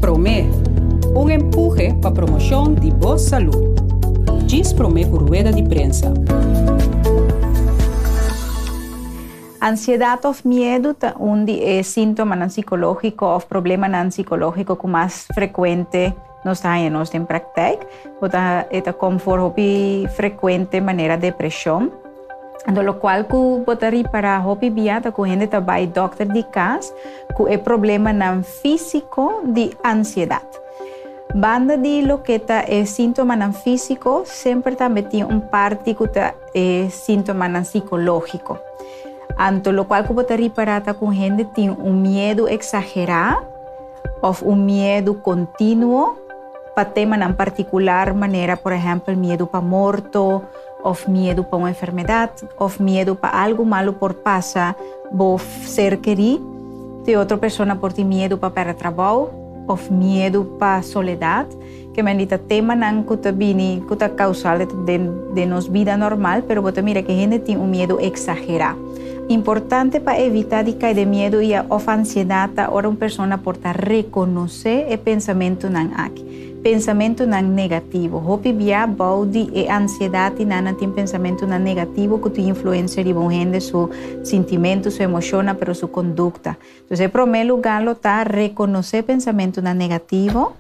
Promé, un empuhe pa promoshon di bo salú. Djis promé ku rueda di prensa. Ansiedat òf miedu ta un di e síntomanan sikológiko òf problemanan sikológiko ku mas frekuente nos ta haña nos den praktijk. Bo ta e ta kom for hopi frekuente manera depreshon. Anto lokual ku bo ta ripará hopi bia ta ku hende ta bai dòkter di kas ku e problemanan físiko di ansiedat. Banda di loke ta e síntomanan físiko semper tambe tin un parti ku ta e síntomanan sikológiko. Anto lokual ku bo ta ripará ta ku hende tin un miedu eksagerá òf un miedu kontinuo pa temanan partikular manera por ehèmpel miedu pa morto, òf miedu pa un enfermedat, òf miedu pa algu malu por pasa bo ser kerí. Te otro persona por tin miedu pa pèrdè trabou, òf miedu pa soledat. Ke men di ta temanan ku ta bini, ku ta kausal den den nos bida normal, pero bo ta mira ke hende tin un miedu eksagerá. Importante pa evitá di kai den miedu i òf ansiedat ta ora un persona por ta rekonosé e pensamentunan aki. Pensamentunan negativo. Hopi bia bou di e ansiedat i nan nan tin pensamentunan negativo ku tin influensia riba un hende su sintimentu, su emoshonnan, pero su kondukta. Entonces e promé lugá lo ta rekonosé pensamentunan negativo.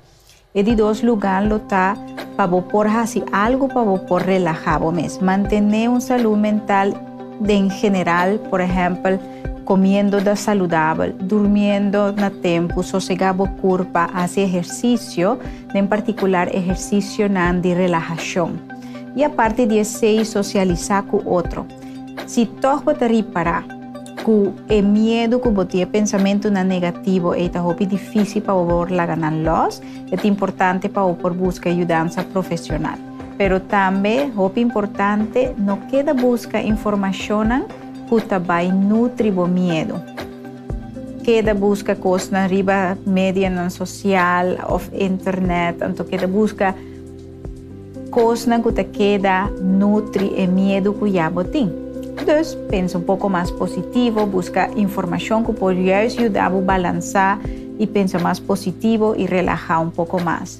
E di dos lugá lo ta pa bo por hasi algu pa bo por relahá bo mes. Mantené un salú mental den general, por ehèmpel, komiendo da saludabel, durmiendo na tempu, sosegá bo kurpa, hasi ehersisio, den partikular ehersisionan di relahashon. I aparte di esei sosialisá ku otro. Si tòg bo ta ripará ku e miedu ku bo tin, e pensamentunan negativo ei ta hopi difísil pa bo por laga nan lòs, e ta importante pa bo por buska yudansa profesional. Pero tambe, hopi importante, no keda buska informashonnan ku ta bai nutri bo miedu. Keda buska kosnan riba medianan sosial òf internet, anto keda buska kosnan ku ta keda nutri e miedu ku ya bo tin. Dus, pensa un poko mas positivo, buska informashon ku por juist yuda bo balansá i pensa mas positivo i relahá un poko mas.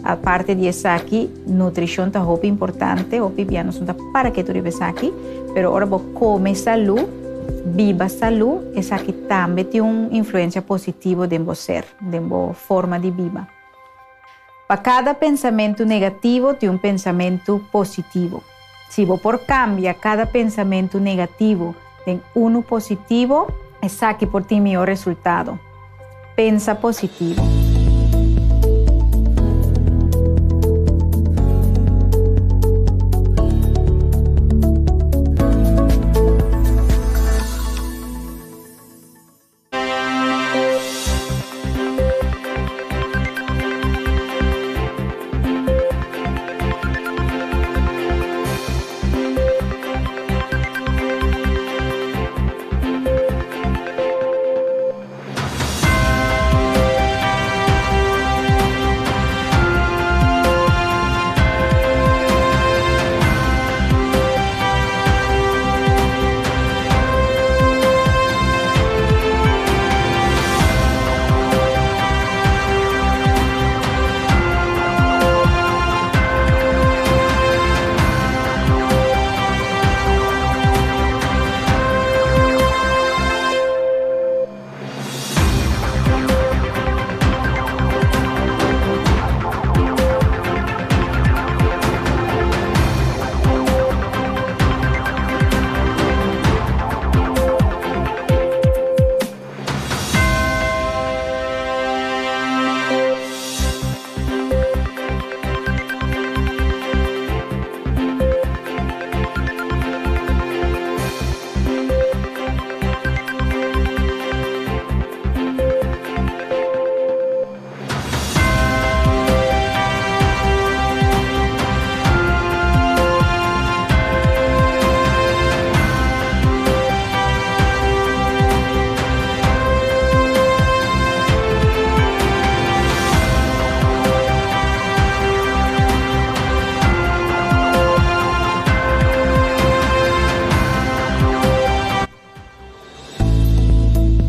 Aparte di esaki, nutrishon ta hopi importante, hopi bia nos no ta para ketu riba esaki, pero ora bo kome salú, biba salú, esaki tambe tin un influensia positivo den bo ser, den bo forma di biba. Pa kada pensamentu negativo tin un pensamentu positivo. Si bo por kambia kada pensamentu negativo den unu positivo, esaki por tin mihó resultado. Pensa positivo.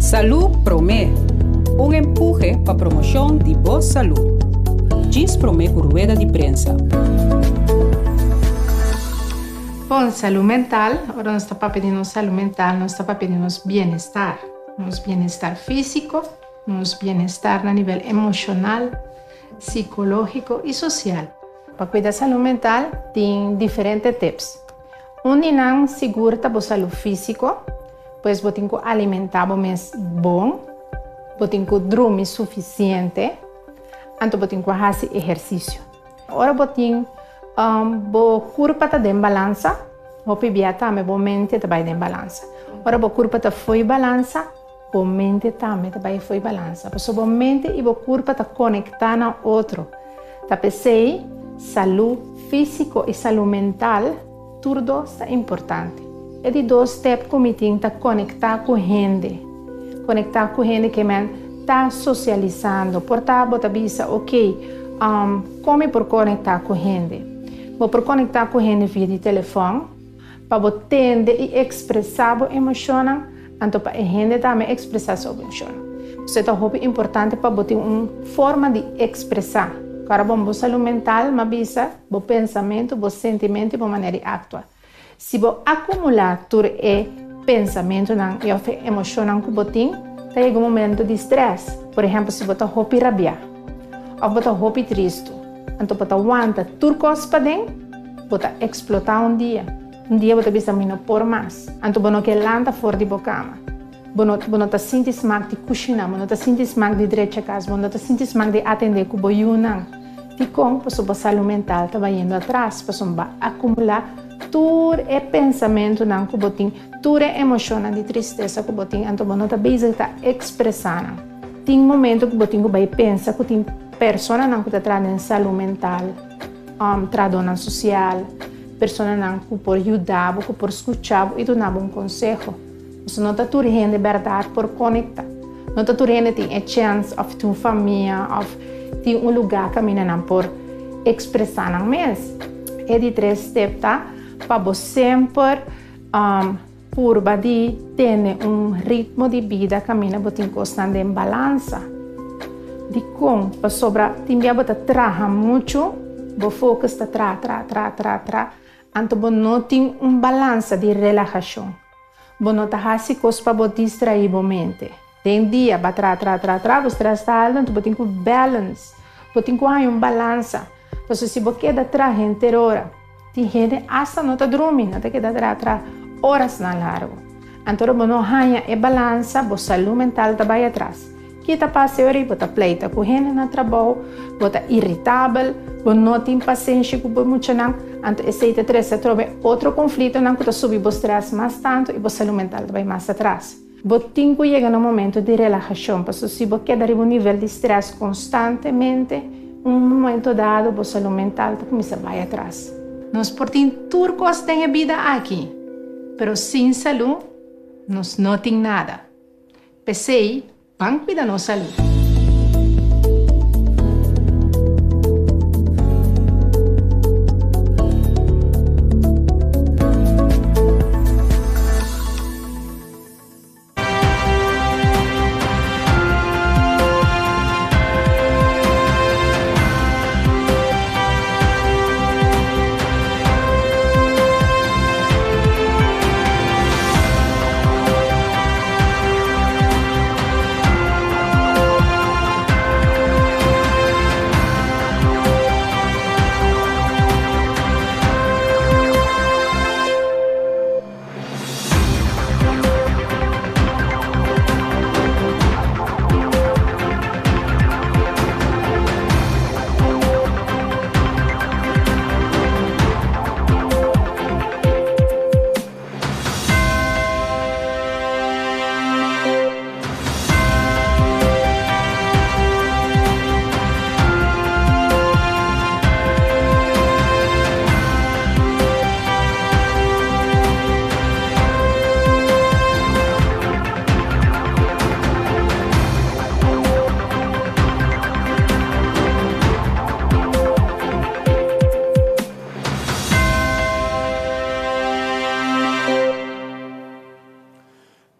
Salú promé. Un empuhe pa promoshon di bo salú. Djis promé ku rueda di prensa. Bon, salú mental, ora nos ta papia di nos salú mental, nos ta papia di nos bienestar. Nos bienestar físiko, nos bienestar na nivel emoshonal, sikológiko i sosial. Pa kuida salú mental tin diferente tips. Un di nan sigur ta bo salú físiko, pues bo tin ku alimentá bo mes bon, bo tin ku drumi sufisiente, anto bo tin ku hasi ehersisio. Ora bo tin bo kurpa ta den balansa, hopi bia tambe bo mente ta bai den balansa. Ora bo kurpa ta fo'i balansa, bo mente tambe ta bai fo'i balansa. Pasobra bo mente i bo kurpa ta konektá na otro. Ta p'esei salú físiko i salú mental tur dos ta importante. E di dos step ku mi tin ta konektá ku hende. Konektá ku hende ke men ta sosialisando. Por ta bo ta bisa, ok, kon mi por konektá ku hende? Bo por konektá ku hende via di telefòn pa bo tende i ekspresá bo emoshonnan, anto pa e hende tambe ekspresá su emoshonnan. Esei ta hopi importante pa bo tin un forma di ekspresá. Kòrda bon, bo salú mental, m'a bisa, bo pensamentu, bo sentimentu i bo manera di aktua. Si bo akumulá tur e pensamentunan i òf e emoshonnan ku bo tin, ta yega un momento di strès. Por ehèmpel, si bo ta hopi rabiá òf bo ta hopi tristu, anto bo ta wanta tur kos paden, bo ta eksplotá un dia. Un dia bo ta bisa, Mi no por mas. Anto bo no ke lanta for di bo kama. Bo no bo no ta sinti smak di kushiná, bo no ta sinti smak di drecha kas, bo no ta sinti smak di atendé ku bo yunan. Dikon? Pasobra bo salú mental ta bayendo atras, pasobra bo a akumulá tur e pensamentunan ku bo tin, tur e emoshonnan di tristesa ku bo tin, anto bo no ta bezig ta ekspresá nan. Tin momento ku bo tin ku bai pensa ku tin personanan ku ta traha den salú mental, trahadónan sosial, personanan ku por yuda bo, ku por skucha bo i duna bo un konseho. Pasobra no ta tur hende bèrdat por konektá. No ta tur hende tin e chèns òf tin un famia òf tin un lugá kaminda nan por ekspresá nan mes. E di tres step ta pa bo semper purba di tene un ritmo di bida kaminda bo tin kosnan den balansa. Dikon? Pasobra tin bia bo ta traha muchu, bo focus ta traha, traha, traha, traha, traha, anto bo no tin un balansa di relahashon. Bo no ta hasi kos pa bo distraí bo mente. Den dia ba tra tra tra tra bo stress ta alto anto bo tin ku balance. Bo tin ku haña un balansa. Pasobra si bo keda tra henter ora, tin hende asta no ta drumi, nan ta keda tra tra orasnan largu. Anto ora bo no haña e balansa, bo salú mental ta bai atras. Ki ta pasa e ora ei? Bo ta pleita ku hende na trabou, bo ta iritabel, bo no tin pasenshi ku bo muchanan, anto esei ta trese atrobe otro konflitonan ku ta subi bo strès mas tantu i bo salú mental ta bai mas atras. Bo tin ku yega na un momentu di relahashon, pasobra si bo keda riba un nivel di strès konstantemente, un momento dado bo salú mental ta kuminsá bai atras. Nos por tin tur kos den e bida aki, pero sin salú nos no tin nada. P'esei, ban cuida nos salud.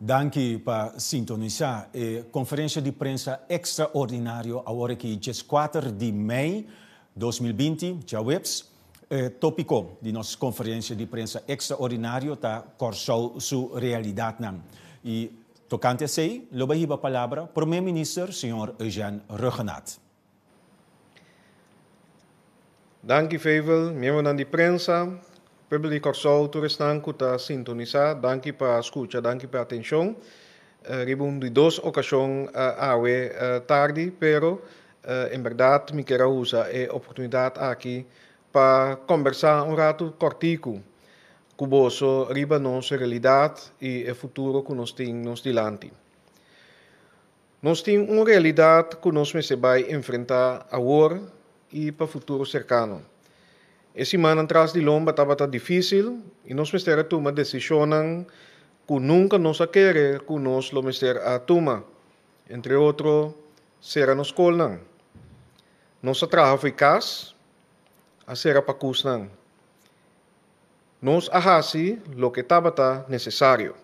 Danki pa sintonisá e konferensha di prensa ekstraordinario awor aki 14 di mei 2020, djaweps. E tópiko di nos konferensha di prensa ekstraordinario ta Kòrsou su realidatnan. I tokante esei lo bai hiba palabra Promé Minister señor Eugène Rhuggenaath. Danki Fevel, miembronan di prensa, pueblo di Kòrsou, tur esnan ku ta sintonisá, danki pa skucha, danki pa atenshon. Riba un di dos okashon awe tardi, pero en bèrdat mi kier a usa e oportunidat aki pa kòmbersá un ratu kòrtiku ku boso riba nos realidat i e futuro ku nos tin nos dilanti. Nos tin un realidat ku nos mester bai enfrentá awor i pa futuro serkano. E simannan tras di lomba tabata difísil i nos mester a tuma desishonnan ku nunka nos a kere ku nos lo mester a tuma, entre otro sera nos skolnan. Nos a traha fo'i kas, a sera pakusnan. Nos a hasi loke tabata nesesario.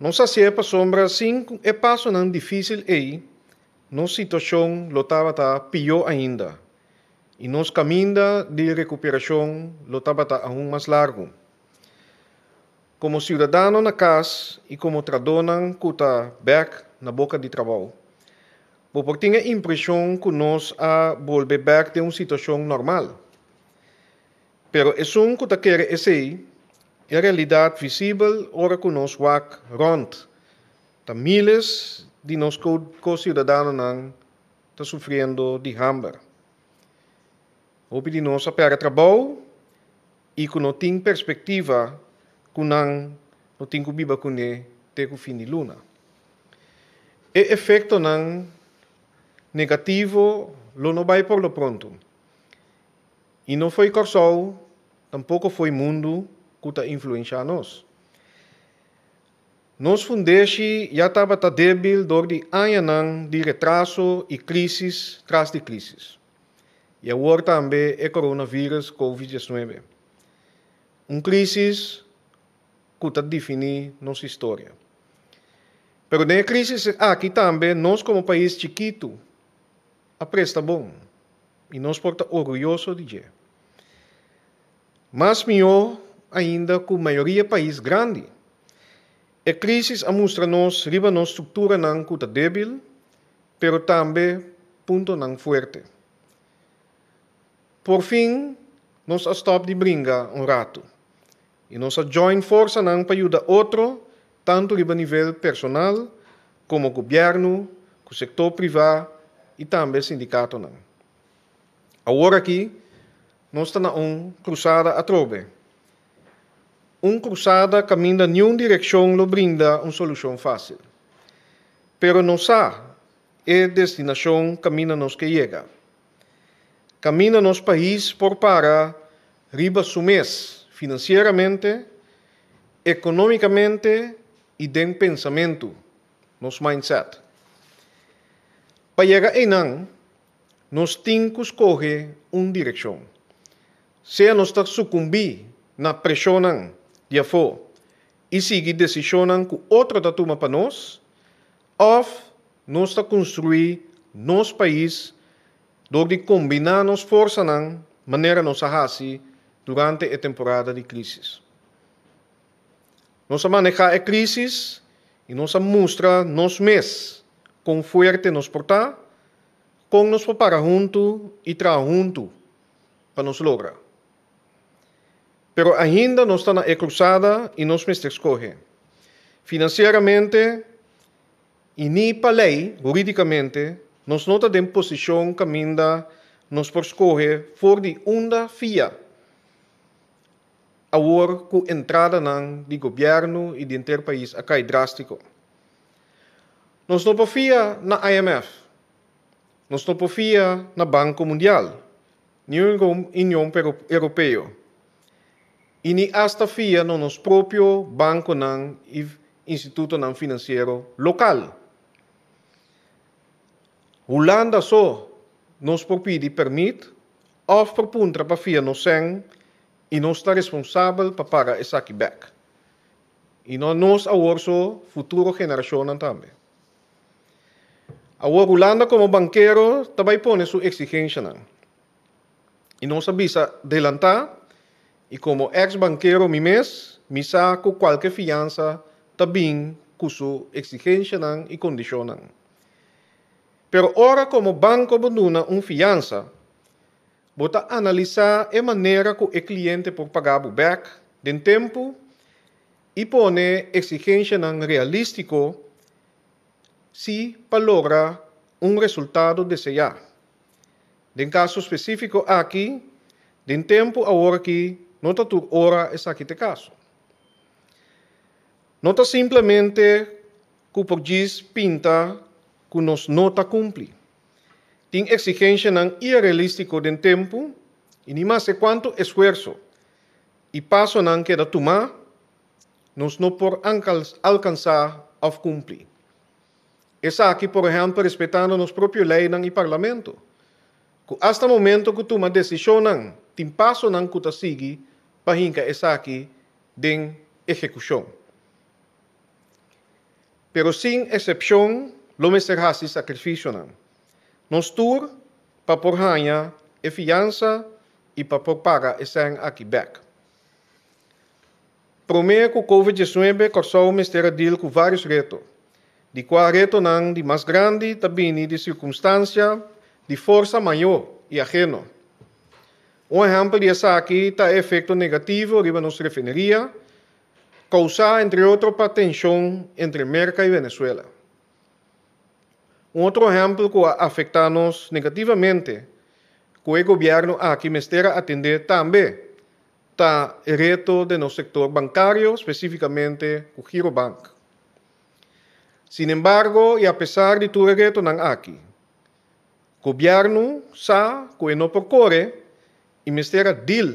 Nos hasié pasobra sin e pasonan difísil ei, nos situashon lo tabata pió ainda i nos kaminda di rekuperashon lo tabata aun mas largu. Komo siudadano na kas i komo tradónan ku ta bèk na boka di trabou, bo por tin e impreshon ku nos a bolbe bèk den un situashon normal. Pero esun ku ta kere esei, e realidat visibel ora ku nos wak rònt, ta míles di nos ko-siudadanonan ta sufriendo di hamber. Hopi di nos a pèrdè trabou i ku no tin perspektiva ku nan no tin ku biba kuné te ku fin di luna. E efektonan negativo lo no bai por lo pronto. I no fo'i Kòrsou, tampoko fo'i mundu ku ta influenshá nos. Nos fundeshi ya tabata débil dor di añanan di retraso i krísis tras di krísis. I awor tambe e coronavirus Covid 19. Un krísis ku ta definí nos historia. Pero den e krísis aki tambe nos komo pais chikitu a presta bon i nos por ta orguyoso di dje. Mas mihó ainda ku mayoria pais grandi. E krísis a mustra nos riba nos strukturanan ku ta débil, pero tambe puntonan fuerte. Por fin nos a stòp di bringa un ratu i nos a join forsanan pa yuda otro tantu riba nivel personal komo gobièrnu, ku sektor privá i tambe sindikatonan. Awor aki nos ta na un krusada atrobe. Un krusada kaminda niun direkshon lo brinda un solushon fásil. Pero nos sa e destinashon kaminda nos ke yega. Kaminda nos pais por para riba su mes finansieramente, ekonómikamente i den pensamentu, nos mindset. Pa yega einan, nos tin ku skohe un direkshon. Sea nos ta sukumbí na preshonnan di afó i sigui desishonnan ku otro ta tuma pa nos, òf nos ta konstruí nos pais dor di kombiná nos forsanan manera nos a hasi durante e temporada di krísis. Nos a manehá e krísis i nos a mustra nos mes kon fuerte nos por ta, kon nos por para huntu i traha huntu pa nos logra. Pero ainda nos ta na e krusada i nos mester skohe. Finansieramente i ni pa lei, hurídikamente, nos no ta den posishon kaminda nos por skohe for di unda fia awor ku entradanan di gobièrnu i di henter pais a kai drástiko. Nos no por fia na IMF, nos no por fia na Banko Mundial, ni Union Europeo i ni asta fia na nos propio bankonan i institutonan finansiero lokal. Hulanda so nos por pidi pèrmit òf por puntra pa fia nos sèn i nos ta responsabel pa paga esaki bèk. I no nos awor so, futuro generashonnan tambe. Awor Hulanda komo bankero ta bai pone su eksigenshanan. I nos a bisa delantá i komo eks bankero mi mes, mi sa ku kualke fiansa ta bin ku su eksigenshanan i kondishonnan. Pero ora komo banko bo duna un fiansa, Bo ta analisá e manera ku e kliente por paga bo bèk den tempu i pone eksigenshanan realístiko si pa logra un resultado deseá. Den kaso spesífiko aki, den tempu aworakí no ta tur ora esaki ta e kaso. No ta simplemente ku por djis pinta ku nos no ta kumpli. Tin eksigenshanan irealístiko den tempu i ni maske kuantu esfuerso i pasonan keda tumá, nos no por alkansá òf kumpli. Esaki, por ehèmpel, respetando nos propio leinan i parlamento, ku asta momento ku tuma desishonnan tin pasonan ku ta sigui pa hinka esaki den ehekushon. Pero sin eksepshon lo mester hasi sakrifisionan, nos tur, pa por haña e fiansa i pa por paga e sèn aki bèk. Promé ku Covid 19 Kòrsou mester a dil ku vários reto, di kua retonan di mas grandi ta bini di sirkumstansia di forsa mayó i aheno. Un ehèmpel di esaki ta e efekto negativo riba nos refineria, Kousá entre otro pa tenshon entre Merka i Venezuela. Un otro ehèmpel ku a afektá nos negativamente ku e gobièrnu aki mester a atendé tambe ta e reto den nos sektor bankario, spesífikamente ku Girobank. Sinembargo i apesar di tur e retonan aki, gobièrnu sa ku e no por kore i mester a deal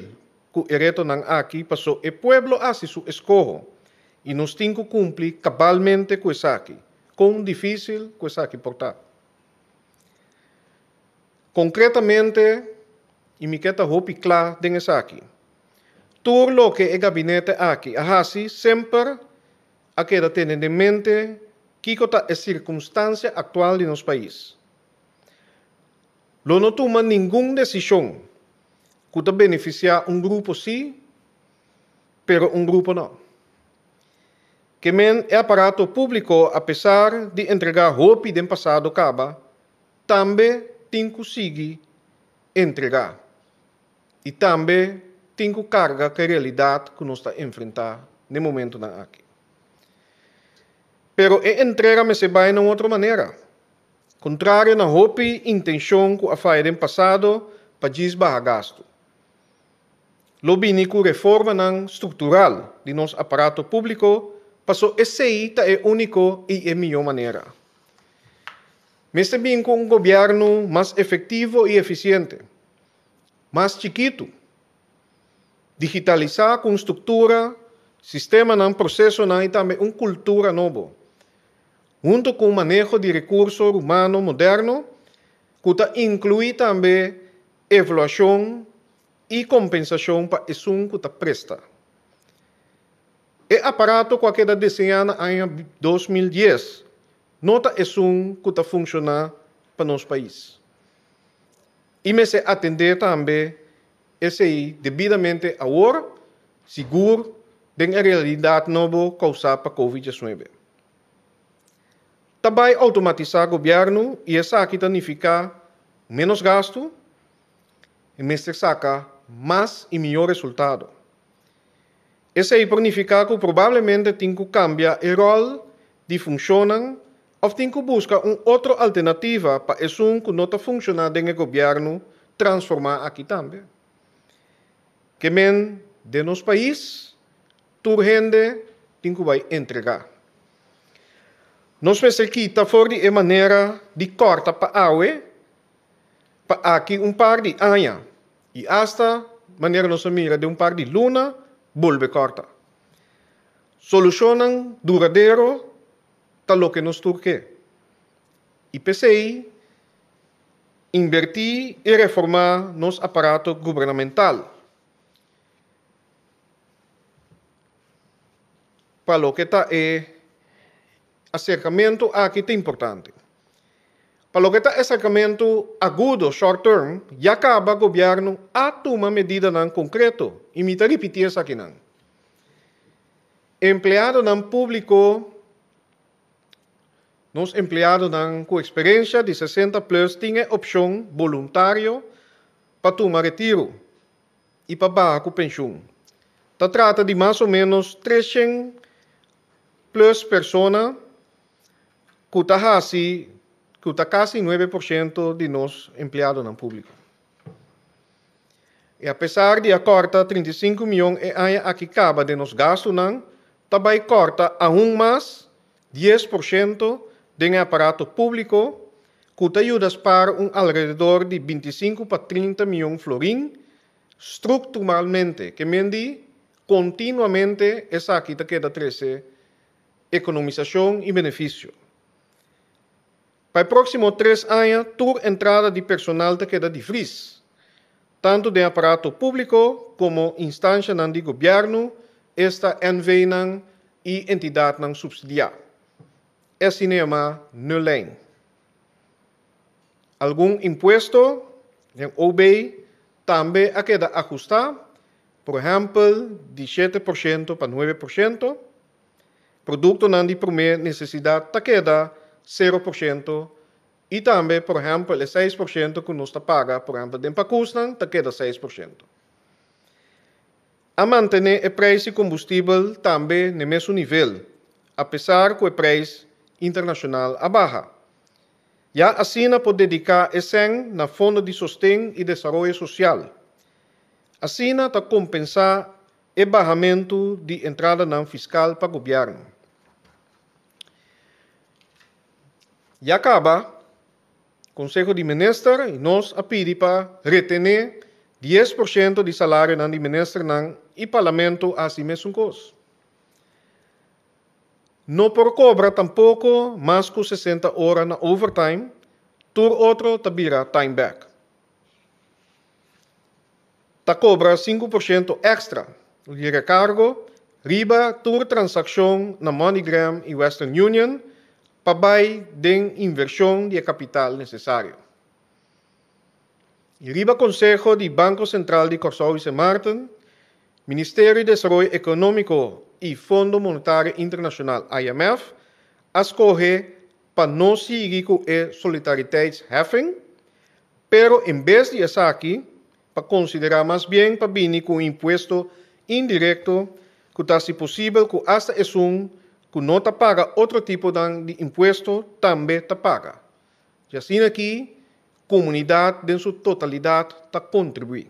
ku e retonan aki paso e pueblo hasi su eskoho i nos tin ku kumpli kabalmente ku esaki, kon difísil ku esaki por ta. Konkretamente, i mi ke ta hopi kla den esaki, tur loke e gabinete aki a hasi semper a keda tene den mente kiko ta e sirkunstansia aktual di nos pais. Lo no tuma ningun desishon ku ta benefisiá un grupo sí, pero un grupo no. Ke men e aparato públiko apesar di entregá hopi den pasado kaba, tambe tin ku sigui entregá i tambe tin ku karga ku e realidat ku nos ta enfrentá den momentunan aki. Pero e entrega mester bai na un otro manera. Kontrario na hopi intenshon ku a faya den pasado pa djis baha gastu. Lo bini ku reformanan struktural di nos aparato públiko paso esei ta e úniko i e mihó manera. Mester bin ku un gobièrnu mas efektivo i efisiente, mas chikitu, digitalisá ku un struktura, sistemanan, prosesonan i tambe un kultura nobo. Hunto ku un maneho di rekurso humano moderno ku ta inkluí tambe evaluashon i kompensashon pa esun ku ta presta. E aparato ku a keda diseñá na aña 2010 no ta esun ku ta funshoná pa nos pais. I mester atendé tambe esei debidamente awor, sigur den e realidat nobo kousá pa Covid 19. Ta bai outomatisá gobièrnu i esaki ta nifiká ménos gastu i mester saka mas i mihó resultado. Esei por nifiká ku probablemente tin ku kambia e ròl di funshonnan òf tin ku buska un otro alternativa pa esun ku no ta funshoná den e gobièrnu transformá aki tambe. Ke men den nos pais Tur hende tin ku bai entregá. Nos mester kita for di e manera di kòrta pa awe, pa aki un par di aña i asta, manera nos a mira den un par di luna, bolbe kòrta. Solushonnan duradero ta loke nos tur ke. I p'esei, inbertí i reformá nos aparato gubernamental. pa loke ta e aserkamentu aki ta importante. Pa loke ta aserkamentu agudo, short term, ya kaba gobièrnu a tuma medidanan konkreto i mi ta ripití esakinan. Empleadonan públiko, Nos empleadonan ku eksperensia di 60 plus tin e opshon boluntario pa tuma retiru i pa baha ku penshun. Ta trata di mas o ménos 300 plus persona ku ta hasi ku ta kasi 9% di nos empleadonan públiko. I apesar di a kòrta 35 mion e aña aki kaba den nos gastunan, ta bai kòrta aun mas 10% den e aparato públiko, ku ta yuda spar un alrededor di 25 pa 30 mion florin strukturalmente, ke men di kontinuamente esaki ta keda trese ekonomisashon i benefisio. Pa e próksimo 3 aña, tur entrada di personal ta keda di vries, tantu den aparato públiko komo instansianan di gobièrnu, esta NV-nan i entidatnan supsidiá. Esei yama nullijn. Algun impuesto, den OB, tambe a keda ahustá, por ehèmpel, di 7% pa 9%, produktonan di promé nesesidat ta keda 0% i tambe, por ehèmpel, e 6% ku nos ta paga, por ehèmpel, den pakusnan, ta keda 6%. A mantené e preis di kombustibel tambe na mesun nivel, apesar ku e preis internashonal a baha. Ya asina por dediká e sèn na Fondo di Sosten i Desaroyo Sosial. Asina ta kompensá e bahamentu di entradanan fiskal pa gobièrnu. Ya kaba, Konseho di Minister i nos a pidi pa retené 10% di salarionan di ministernan i parlamento a hasi mesun kos. No por kobra tampoko mas ku 60 ora na overtime, tur otro ta bira time back. Ta kobra 5% èkstra di rekargo riba tur transakshon na MoneyGram i Western Union pa bai den invershon di kapital nesesario. I riba Konseho di Banko Sentral di Kòrsou i Sint Maarten, Ministerio di Desaroyo Ekonómiko i Fondo Monetario Internashonal IMF a skohe pa no sigui ku e solidariteitsheffing, pero en bes di esaki, pa konsiderá mas bien pa bini ku impuesto indirekto ku ta hasi posibel ku asta esun ku no ta paga otro tipo di impuesto tambe ta paga. I asina aki, komunidat den su totalidat ta kontribuí.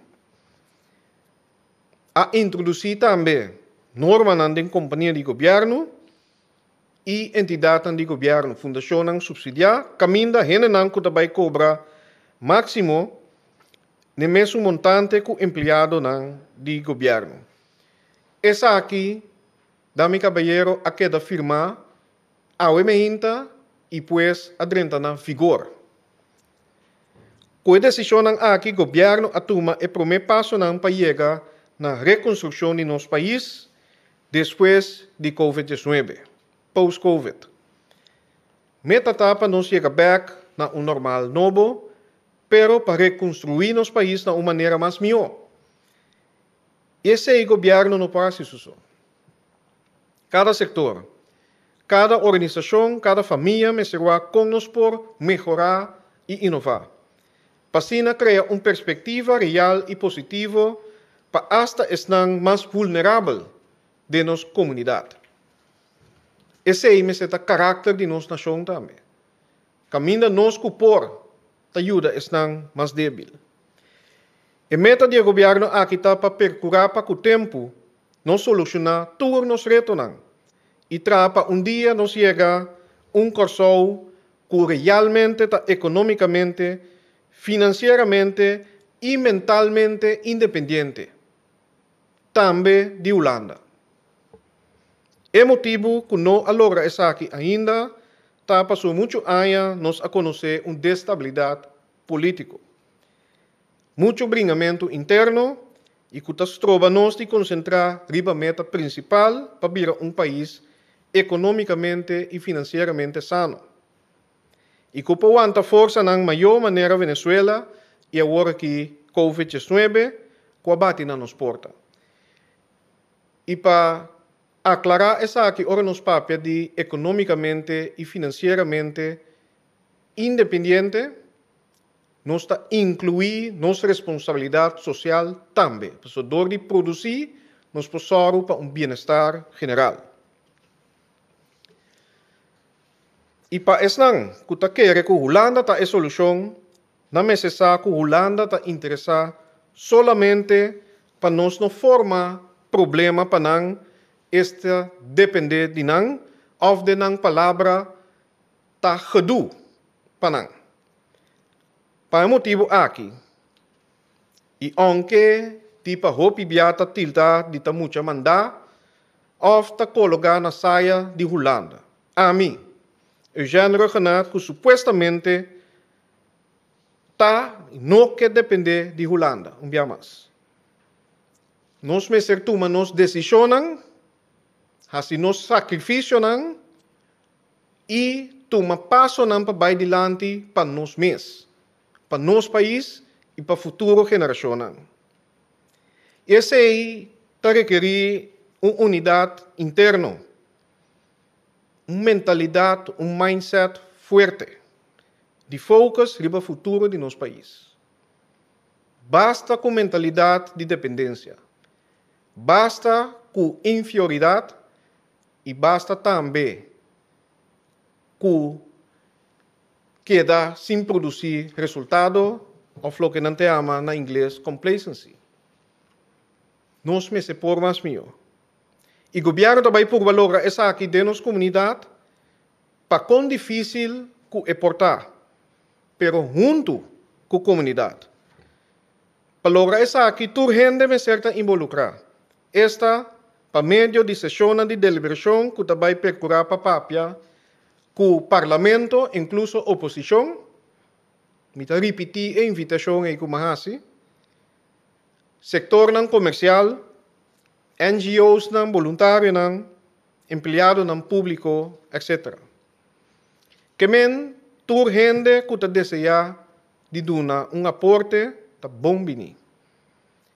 A introdusí tambe normanan di kompania di gobièrnu i entidatnan di gobièrnu, fundashonnan supsidiá, kaminda hendenan ku ta bai kobra máksimo na mesun montante ku empleadonan di gobièrnu. Esaki, dama i kabayero, a keda firmá awe mainta i pues a drenta na vigor. Ku e desishonnan aki, gobièrnu a tuma e promé pasonan pa yega na rekonstrukshon di nos pais despues di COVID-19, post-COVID. Meta ta pa nos yega bèk na un normal nobo, pero pa rekonstruí nos pais na un manera mas mihó. Esei gobièrnu no por hasi su so. Kada sektor, kada organisashon, kada famia mester kon nos por mehorá i inová. Pa asina krea un perspektiva real i positivo pa asta esnan mas vulnerabel di nos komunidat. Esei mester ta karakter di nos nashon tambe. Kaminda nos ku por ta yuda esnan mas débil. E meta di gobièrnu aki ta pa perkurá pa ku tempu nos solushoná tur nos retonan i traha pa un dia nos yega un Kòrsou ku realmente ta ekonómikamente, finansieramente i mentalmente independiente. Tambe di Hulanda. E motibu ku no a logra esaki ainda ta pasó muchu aña nos a konosé un destabilidat polítiko. Muchu bringamentu interno i ku ta stroba nos di konsentrá riba meta prinsipal pa bira un pais. ekonómikamente i finansieramente sano. I ku por wanta forsanan mayó manera Venezuela i awor aki Covid 19 ku a bati na nos porta. I pa aklará esaki ora nos papia di ekonómikamente i finansieramente independiente, nos ta inkluí nos responsabilidat sosial tambe. Pasobra dor di produsí nos por sòru pa un bienestar general. I pa esnan ku ta kere ku Hulanda ta e solushon, nan mester sa ku Hulanda ta interesá solamente pa nos no forma problema pa nan, esta dependé di nan òf den nan palabra ta gedoe pa nan. Pa e motibu aki, i ounke tipa hopi bia ta tilta di ta mucha mandá òf ta kologá na saya di Hulanda, Ami, Eugène Rhuggenaath ku supuestamente ta i no ke dependé di Hulanda un bia mas. Nos mester tuma nos desishonnan, hasi nos sakrifisionan i tuma pasonan pa bai dilanti pa nos mes, pa nos pais i pa futuro generashonnan. Esei ta rekerí un unidat interno. Un mentalidat, un mindset fuerte di focus riba futuro di nos pais. Basta ku mentalidat di dependensia, basta ku infioridat i basta tambe ku keda sin produsí resultado òf loke nan ta yama na ingles complacency. Nos mester por mas mihó. I gobièrnu ta bai purba logra esaki den nos komunidat pa kon difísil ku e por ta, pero huntu ku komunidat. Pa logra esaki tur hende mester ta inbolukrá, esta pa medio di seshonnan di deliberashon ku ta bai perkurá pa papia ku parlamento inkluso oposishon, mi ta ripití e invitashon ei ku mi a hasi, sektornan komersial, NGOsnan, boluntarionan, empleadonan públiko, etc. Ke men tur hende ku ta deseá di duna un aporte ta bon bini.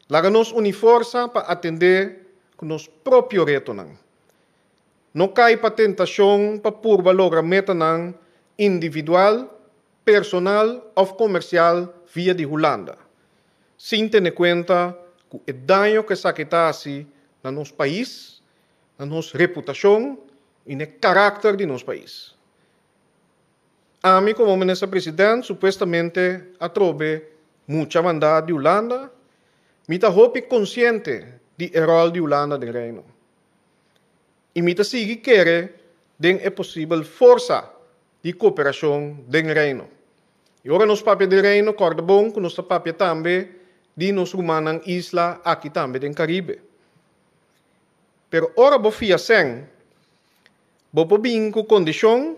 Laga nos uni forsa pa atendé ku nos propio retonan. No kai pa tentashon pa purba logra metanan individual, personal òf komersial via di Hulanda. Sin tene kuenta ku e daño ku esaki ta hasi na nos pais, na nos reputashon i na e karakter di nos pais. Ami komo Minister President supuestamente atrobe mucha mandá di Hulanda, mi ta hopi konsiente di e ròl di Hulanda den Reino. I mi ta sigui kere den e posibel forsa di koperashon den Reino. I ora nos papia di Reino, kòrda bon ku nos ta papia tambe di nos rumannan isla aki tambe den Karibe. Pero ora bo fia sèn, bo por bin ku kondishon,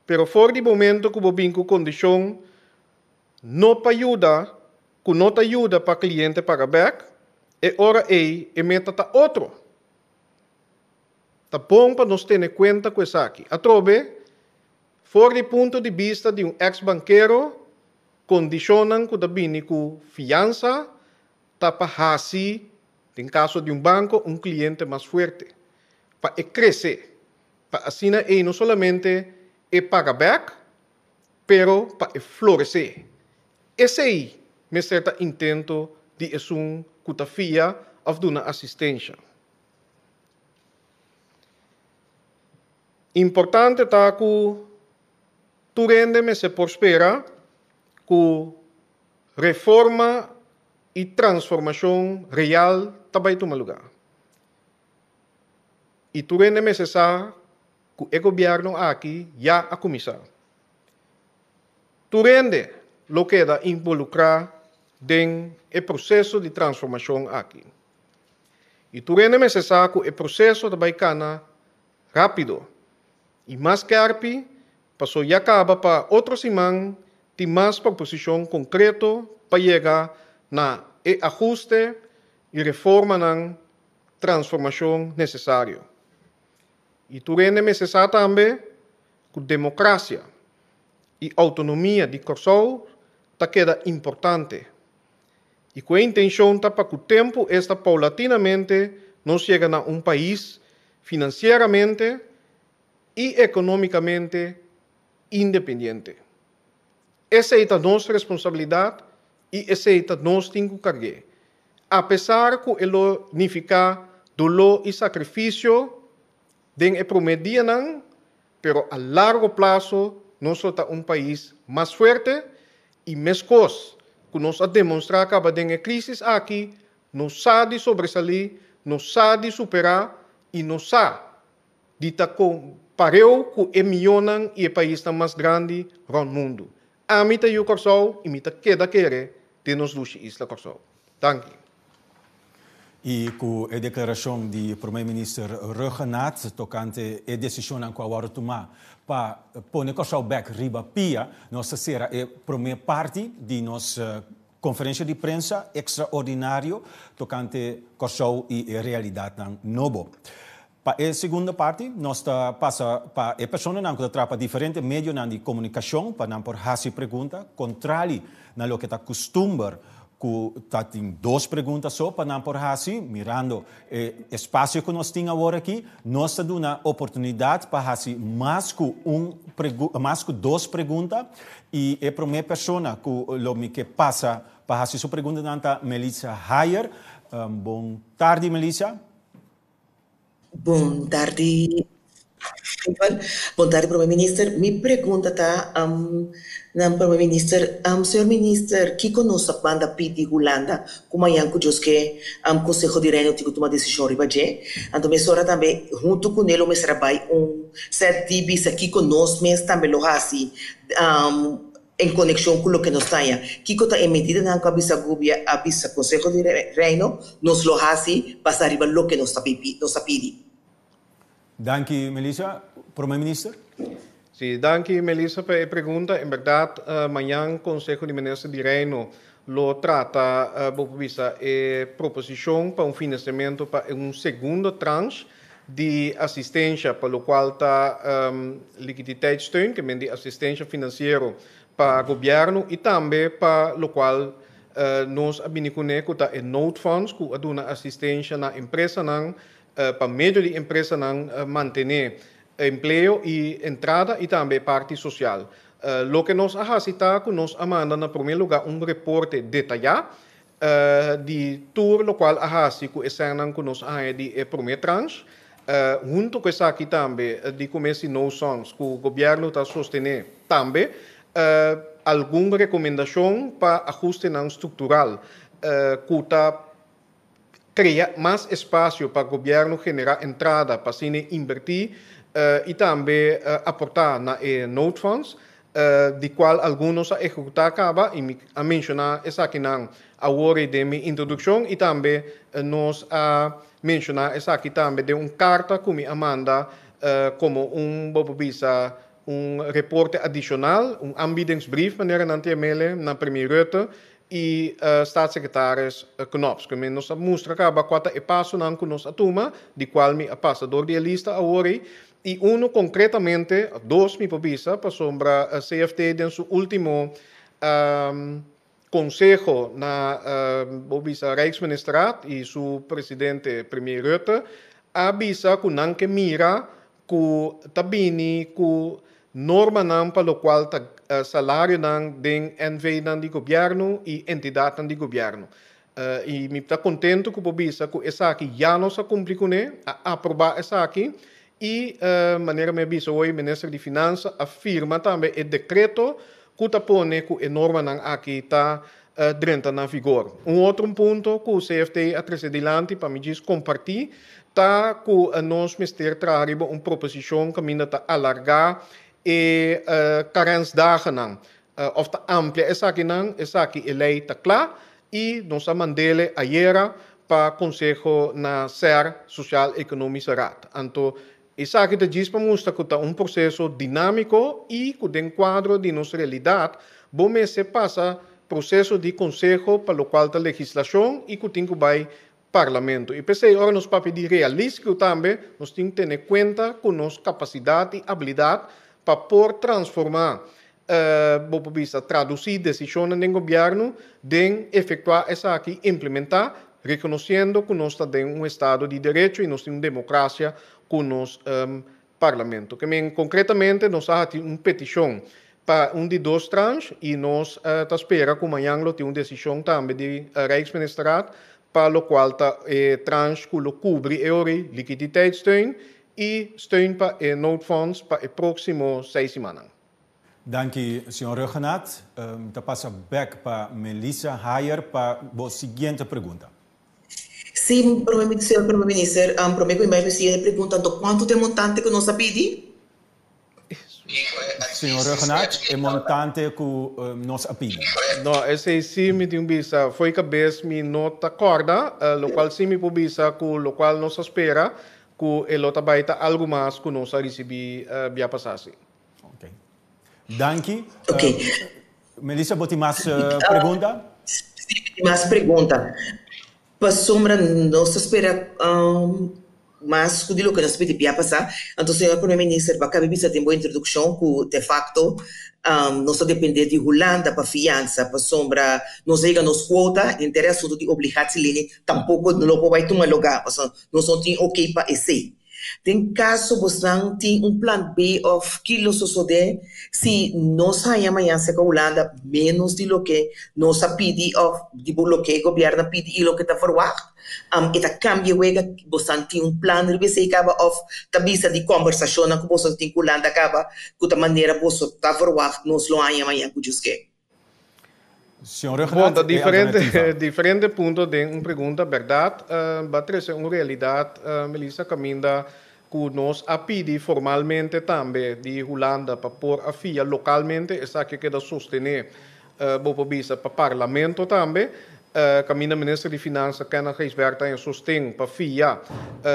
pero for di momento ku bo bin ku kondishon no pa yuda, ku no ta yuda pa kliente paga bèk, e ora ei e meta ta otro. Ta bon pa nos tene kuenta ku esaki. Atrobe, for di punto di bista di un eks bankero, kondishonnan ku ta bini ku fiansa ta pa hasi, den kaso di un banko, un kliente mas fuerte, pa e krese, pa asina ei no solamente e paga bèk, pero pa e floresé. Esei mester ta intento di esun ku ta fia òf duna asistensha. Importante ta ku tur hende mester por spera ku reforma i transformashon real ta bai tuma lugá. I tur hende mester sa ku e gobièrnu aki ya a kuminsá. Tur hende lo keda involukrá den e proseso di transformashon aki. I tur hende mester sa ku e proseso ta bai kana rápido i mas kèrpi paso ya kaba pa otro siman tin mas proposishon konkreto pa yega na e ahuste i reformanan transformashon nesesario. I tur hende mester sa tambe ku demokrasia i outonomia di Kòrsou ta keda importante i ku e intenshon ta pa ku tempu esta poulatinamente nos yega na un pais finansieramente i ekonómikamente independiente. Esei ta nos responsabilidat i esei ta nos tin ku karg'é. Apesar ku e lo nifiká doló i sakrifisio den e promé dianan, pero a largo plaso nos lo ta un pais mas fuerte i meskos ku nos a demonstrá kaba den e krísis aki, nos sa di sobresalí, nos sa di superá i nos sa di ta pareu ku e mionnan i e paisnan mas grandi rònt mundu. Ami ta yu Kòrsou i mi ta keda kere den nos dushi isla Kòrsou. Danki. I ku e deklarashon di Prome Minister Rhuggenaath tokante e desishonnan ku a wòrdu tumá pa pone Kòrsou bèk riba pia, nos ta sera e prome parti di nos konferensha di prensa ekstraordinario tokante Kòrsou i e realidatnan nobo. Pa e segundo parti nos ta pasa pa e personanan ku ta traha pa diferente medionan di komunikashon pa nan por hasi pregunta, kontrali na loke ta kustumber ku ta tin dos pregunta so pa nan por hasi. Mirando e espasio ku nos tin awor aki, nos ta duna oportunidat pa hasi mas ku un mas ku dos pregunta i e promé persona ku lo mi ke pasa pa hasi su preguntanan ta Melissa Hayer. Bon tardi Melissa. Bon tardi Ivan. Bon tardi Prome Minister. Mi pregunta ta na Prome Minister, Señor Minister kiko nos a manda pidi Hulanda ku mañan ku Dios ke Konseho di Reino tin ku tuma desishon riba dje? Anto mesora tambe huntu kuné lo mester a bai un sèt di bisa kiko nos mes tambe lo hasi En konekshon ku loke nos taña, kiko ta e medidanan ku a bisa gobia a bisa Konseho di Reino nos lo hasi basá riba loke nos ta nos ta pidi? Danki Melissa. Prome Minister. Sí, danki Melissa pa e pregunta. En bèrdat mañan Konseho di Minister di Reino lo trata bo por bisa e proposishon pa un financiamento pa un segundo tranche di asistensha pa lokual ta liquiditeitssteun, ke men di asistensha finansiero pa gobièrnu i tambe pa lokual nos a bini kuné ku ta e noodfonds ku a duna asistensha na empresanan pa medio di empresanan mantené empleo i entrada i tambe e parti sosial. Loke nos a hasi ta ku nos a manda na promé lugá un reporte detayá Di tur lokual a hasi ku e sènnan ku nos a haña di e promé tranche, huntu ku esaki tambe di kumes di No Songs ku gobièrnu ta sostené tambe algun rekomendashon pa ahustenan struktural ku ta krea mas espasio pa gobièrnu generá entrada pa asina inbertí i tambe aportá na e noodfonds. Di cual algun nos a ehecuta caba y mi a menciona esakinan awor den mi introduccion y tambe nos a menciona esaki tambe den un carta cu mi a manda como un, bo por bisa, un reporte adicional, un aanbiedingsbrief manera nan ta yam'ele na Premier Rutte y Staatssecretaris Knops. Cu mi nos a mustra caba cua ta e pasonan cu nos a tuma, di cual mi a pasa door di e lista awor ey. I unu konkretamente, dos mi por bisa, pasobra CFT den su último konseho na bo bisa Rijksministerraad i su presidente Premier Rutte a bisa ku nan ke mira ku ta bini ku normanan pa lokual ta salarionan den NVnan di gobièrnu i entidatnan di gobièrnu. I mi ta kontentu ku por bisa ku esaki ya nos a kumpli kuné, a aprobá esaki i manera mi a bisa hoy Minister di Finansa a firma tambe e dekreto ku ta pone ku e normanan aki ta drenta na vigor. Un otro punto ku CFT a trese dilanti pa mi djis kompartí ta ku nos mester traha riba un proposishon kaminda ta alargá e karensdagennan Of ta amplia esakinan, esaki e ley ta cla y nos a mandele ayera pa conseho na ser Sociaal Economische Raad. Anto esaki ta djis pa mustra cu ta un proceso dinamico y cu den cuadro di nos realidad bo mester pasa proceso di conseho pa locual ta legislacion y cu tin cu bay. Parlamento. I p'esei ora nos papia di realístiko tambe nos tin tene kuenta ku nos kapasidat i abilidat pa por transformá, bo por bisa tradusí desishonnan den gobièrnu den efektuá esaki, implementá, rekonosiendo ku nos ta den un estado di derecho i nos tin un demokrasia ku nos Parlamento. Ke men konkretamente nos a hati un petishon pa un di dos tranche i nos ta spera ku mañan lo tin un desishon tambe di Rijksministerraad pa lokual ta e tranche ku lo kubri e ori likiditeitssteun i steun pa e noodfonds pa e próksimo seis simannan. Danki, señor Rhuggenaath. Mi ta pasa bek pa Melissa Hayer pa bo siguiente pregunta. Sí, prome, señor Prome Minister, prome ku mi bai mi siguiente pregunta, anto kuantu ta e montante ku nos a pidi? Señor Rhuggenaath, e montante ku nos a pidi. No, esei sí mi tin bisa, fo'i kabes mi no ta kòrda, lokual sí mi por bisa ku lokual nos a spera ku e lo ta bai ta algu mas ku nos a risibí bia pasá sí. Ok. Danki. Ok. Melissa, bo tin mas pregunta? Sí, mi tin mas pregunta. Pasobra nos ta spera mas ku di loke nos pidi bia pasá. Anto señor Primer Minister, bo a kabe bisa den bo introdukshon ku de fakto nos ta dependé di Hulanda pa fiansa, pasobra nos a yega nos kuota, henter e asuntu di obligatielening tampoko lo por bai tuma lugá, pasobra nos no tin oké pa esei. Den kaso bosnan tin un plan B òf ki lo sosodé si nos haña mañan serka Hulanda ménos di loke nos a pidi òf di loke e gobièrnu a pidi i loke ta ferwagt? E ta kambia wega? Bosnan tin un plan riba esei kaba òf ta bisa di kòmbersashonnan ku boso ta tin ku Hulanda kaba ku ta manera boso ta ferwagt nos lo haña mañan ku djus ke? Señor Bon, Rhuggenaath, ta e diferente, alternativa. diferente punto den un pregunta, berdad. Ba trece un realidad, Melissa, caminda cu nos a pidi formalmente tambe di Hulanda pa por a fia localmente, esaki a keda sostene, bo por bisa, pa Parlamento tambe, caminda Minister di Finansa Kenneth Gijsbertha a sosten pa fia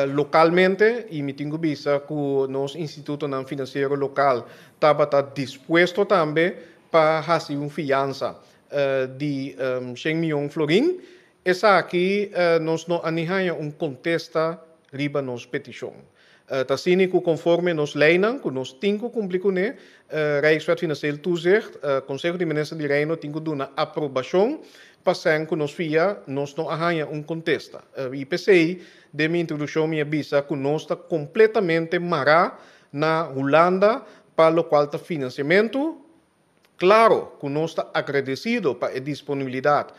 localmente y mi tin cu bisa cu nos institutonan financiero local tabata dispuesto tambe pa hasi un fiansa di shen mion florin, esaki nos no a ni haña un kontesta riba nos petishon. Ta asina ku konforme nos leinan ku nos tin ku kumpli kuné, Rijkswet Financieel Toezicht, Konseho di Minister di Reino tin ku duna aprobashon pa sèn ku nos fia, nos no a haña un kontesta. I p'esei den mi introdukshon mi a bisa ku nos ta kompletamente mará na Hulanda Pa lokual ta finansiamentu, klaro ku nos ta agradesido pa e disponibilidat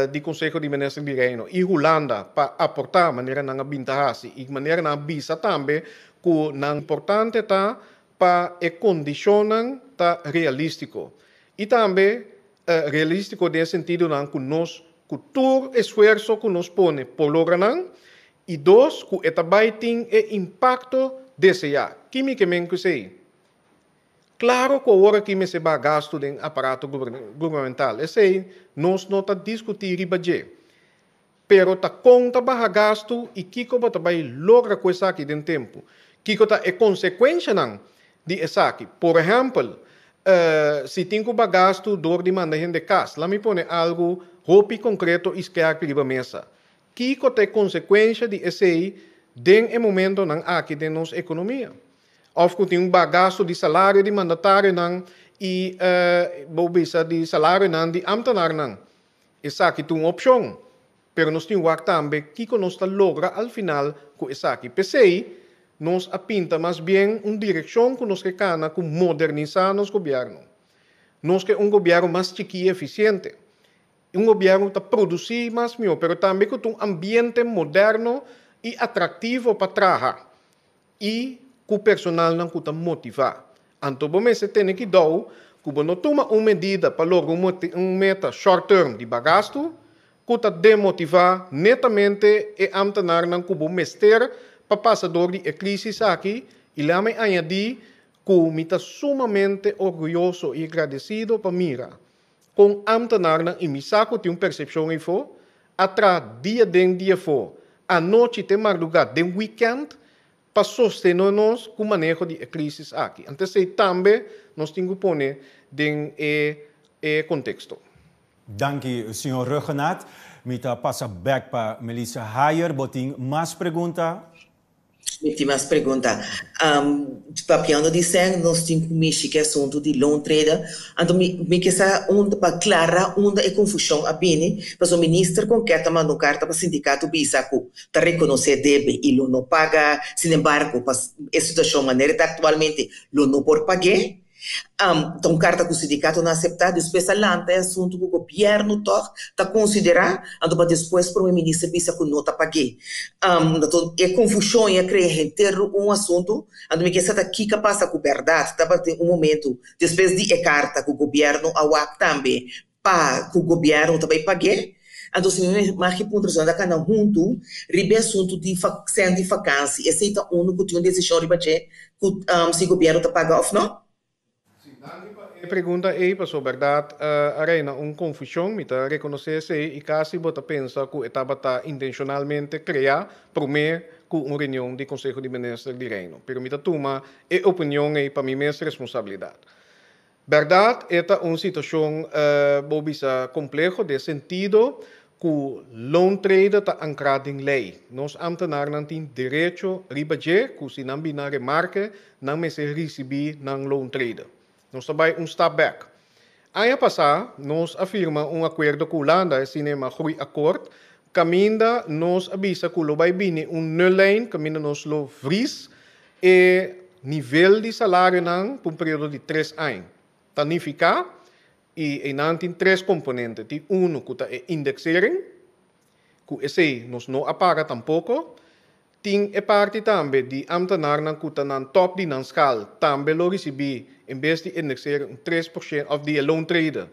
di Konseho di Minister di Reino i Hulanda pa aportá manera nan a bin ta hasi i manera nan a bisa tambe ku nan importante ta pa e kondishonnan ta realístiko i tambe realístiko den e sentidonan ku nos ku tur esfuerso ku nos pone por logra nan I dos, ku e ta bai tin e impakto deseá. Ki mi ke men ku esei? Klaro ku awor aki mester baha gastu den aparato gubernamental. Esei nos no ta diskutí riba dje. Pero ta kon ta baha gastu i kiko bo ta bai logra ku esaki den tempu? Kiko ta e konsekuenshanan di esaki? Por ehèmpel, si tin ku baha gastu dor di manda hende kas. Laat mi pone algu hopi konkreto i skèrpi riba mesa. Kiko ta e konsekuensha di esei den e momentonan aki den nos ekonomia? Òf ku tin un bagasto di salario di mandatarionan i bo bisa di salarionan di ámtenarnan. Esaki ta un opshon, pero nos tin wak tambe kiko nos ta logra al final ku esaki. P'esei nos a pinta mas bien un direkshon ku nos ke kana ku modernisá nos gobièrnu. Nos ke un gobièrnu mas chikí i efisiente. Un gobièrnu ta produsí mas mihó, pero tambe ku ta un ambiente moderno i atraktivo pa traha i ku personalnan ku ta motivá. Anto bo mester tene kidou ku bo no tuma un medida pa logra un meta short term di bagastu ku ta demotivá netamente e ámtenarnan ku bo mester pa pasa dor di e krísis aki i lami añadí ku mi ta sumamente orguyoso i agradesido pa mira Kon ámtenarnan i mi sa ku tin un persepshon eifó, a traha dia den dia afó, anochi te mardugá den wikènt pa sostené nos ku maneho di e krísis aki. Anto esei tambe nos tin ku pone den e e konteksto. Danki, señor Rhuggenaath. Mi ta pasa bèk pa Melissa Hayer. Bo tin mas pregunta? Mi tin mas pregunta. Papiando di sèn, nos tin ku mishi ku e asuntu di loontrede. Anto mi mi ke sa unda pa klara unda e konfushon a bini, pasobra minister Konket ta manda un karta pa sindikato bisa ku ta rekonosé debe i lo no paga, sinembargo pa e situashon manera e ta aktualmente lo no por pag'é. Ta un karta ku sindikato no aseptá. Despues a lanta e asuntu ku gobièrnu tòg ta konsiderá, anto pa despues prome minister bisa ku no ta pag'é. Anto e konfushon i a krea henter un asuntu. Anto mi ke sa ta kiko a pasa ku bèrdat. Tabatin un momentu despues di e karta ku gobièrnu a wak tambe pa ku gobièrnu ta bai pag'é. Anto si mi mag e puntra esnan ta kana huntu riba e asuntu di sèn di fakansi. Esei ta unu ku tin un desishon riba dje ku si gobièrnu ta paga òf nò? Sí, danki pa e pregunta ei, pasobra bèrdat a reina un konfushon. Mi ta rekonosé esei i kasi bo ta pensa ku e tabata intenshonalmente kreá promé ku un reunion di Konseho di Minister di Reino. Pero mi ta tuma e opinion ei pa mi mes responsabilidat. Bèrdat e ta un situashon bo bisa kompleho den sentido ku loontrede ta ankrá den lei. Nos ámtenarnan tin derecho riba dje ku si nan bin na remarke nan mester risibí nan loontrede. Nos ta bai un stap bèk. Aña pasá nos a firma un akuerdo ku Hulanda, e sinema Groeiakkoord, kaminda nos a bisa ku lo bai bini un nullijn kaminda nos lo vries E nivel di salarionan pa un periodo di tres aña ta nifiká i einan tin tres komponente. Tin unu ku ta e indexering, ku esei nos no a paga tampoko. Tin e parti tambe di amtenarnan ku ta nan tòp di nan skal tambe lo risibí en bes di indexering un 3% òf di e loontrede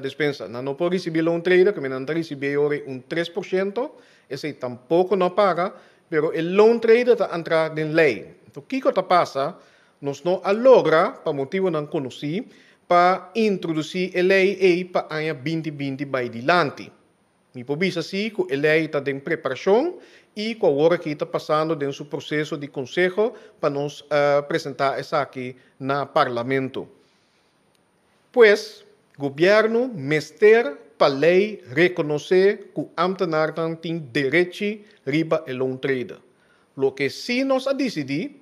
despensa. Nan no por risibí loontrede, kende nan ta risibí e ora ei un 3%, esei tampoko no a paga. Pero e loontrede ta antra den lei. Enton kiko ta pasa? Nos no a logra, pa motibonan konosí, pa introdusí e lei ei pa aña 2020 bai dilanti. Mi por bisa sí ku e lei ta den preparashon i ku awor aki ta pasando den su proseso di konseho pa nos presentá esaki na Parlamento. Pues, gobièrnu mester pa lei rekonosé ku ámtenarnan tin derechi riba e loontrede. Loke sí nos a disidí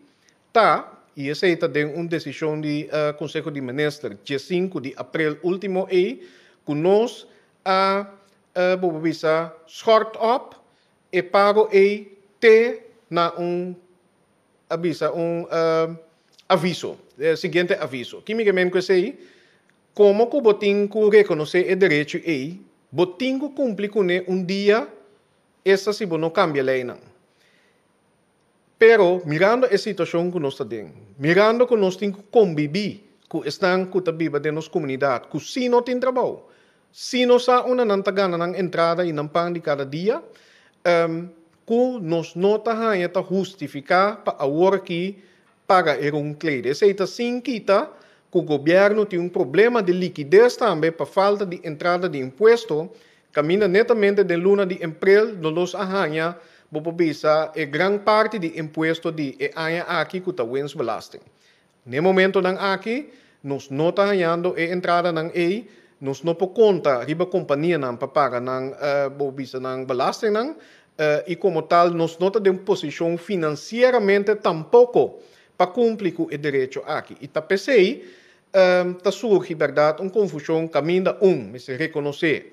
ta, i esei ta den un desishon di Konseho di Minister 15 di aprel último ei, ku nos a, bo por bisa, schort op e pago ei te na un a bisa un aviso, e siguiente aviso. Ki mi ke men ku esei? Komo ku bo tin ku rekonosé e derecho ei, bo tin ku kumpli kuné un dia, esta si bo no kambia leinan. Pero, mirando e situashon ku nos ta den, mirando ku nos tin ku kombibí ku esnan ku ta biba den nos komunidat ku sí no tin trabou, sí no sa unda nan ta gana nan entrada i nan pan di kada dia, Ku nos no ta haña ta hustifiká pa awor aki paga e roomklede. Esei ta sin kita ku gobièrnu tin un problema di likides tambe pa falta di entrada di impuesto, kaminda netamente den luna di emprel no nos a haña, bo por bisa, e gran parti di impuesto di e aña aki ku ta winstbelasting. N'e momentonan aki nos no ta hañando e entradanan ei, nos no por konta riba kompanianan pa paga nan bo bisa nan belastingnan i komo tal nos no ta den posishon finansieramente tampoko pa kumpli ku e derecho aki. I ta p'esei ta surgi bèrdat un konfushon kaminda un mester rekonosé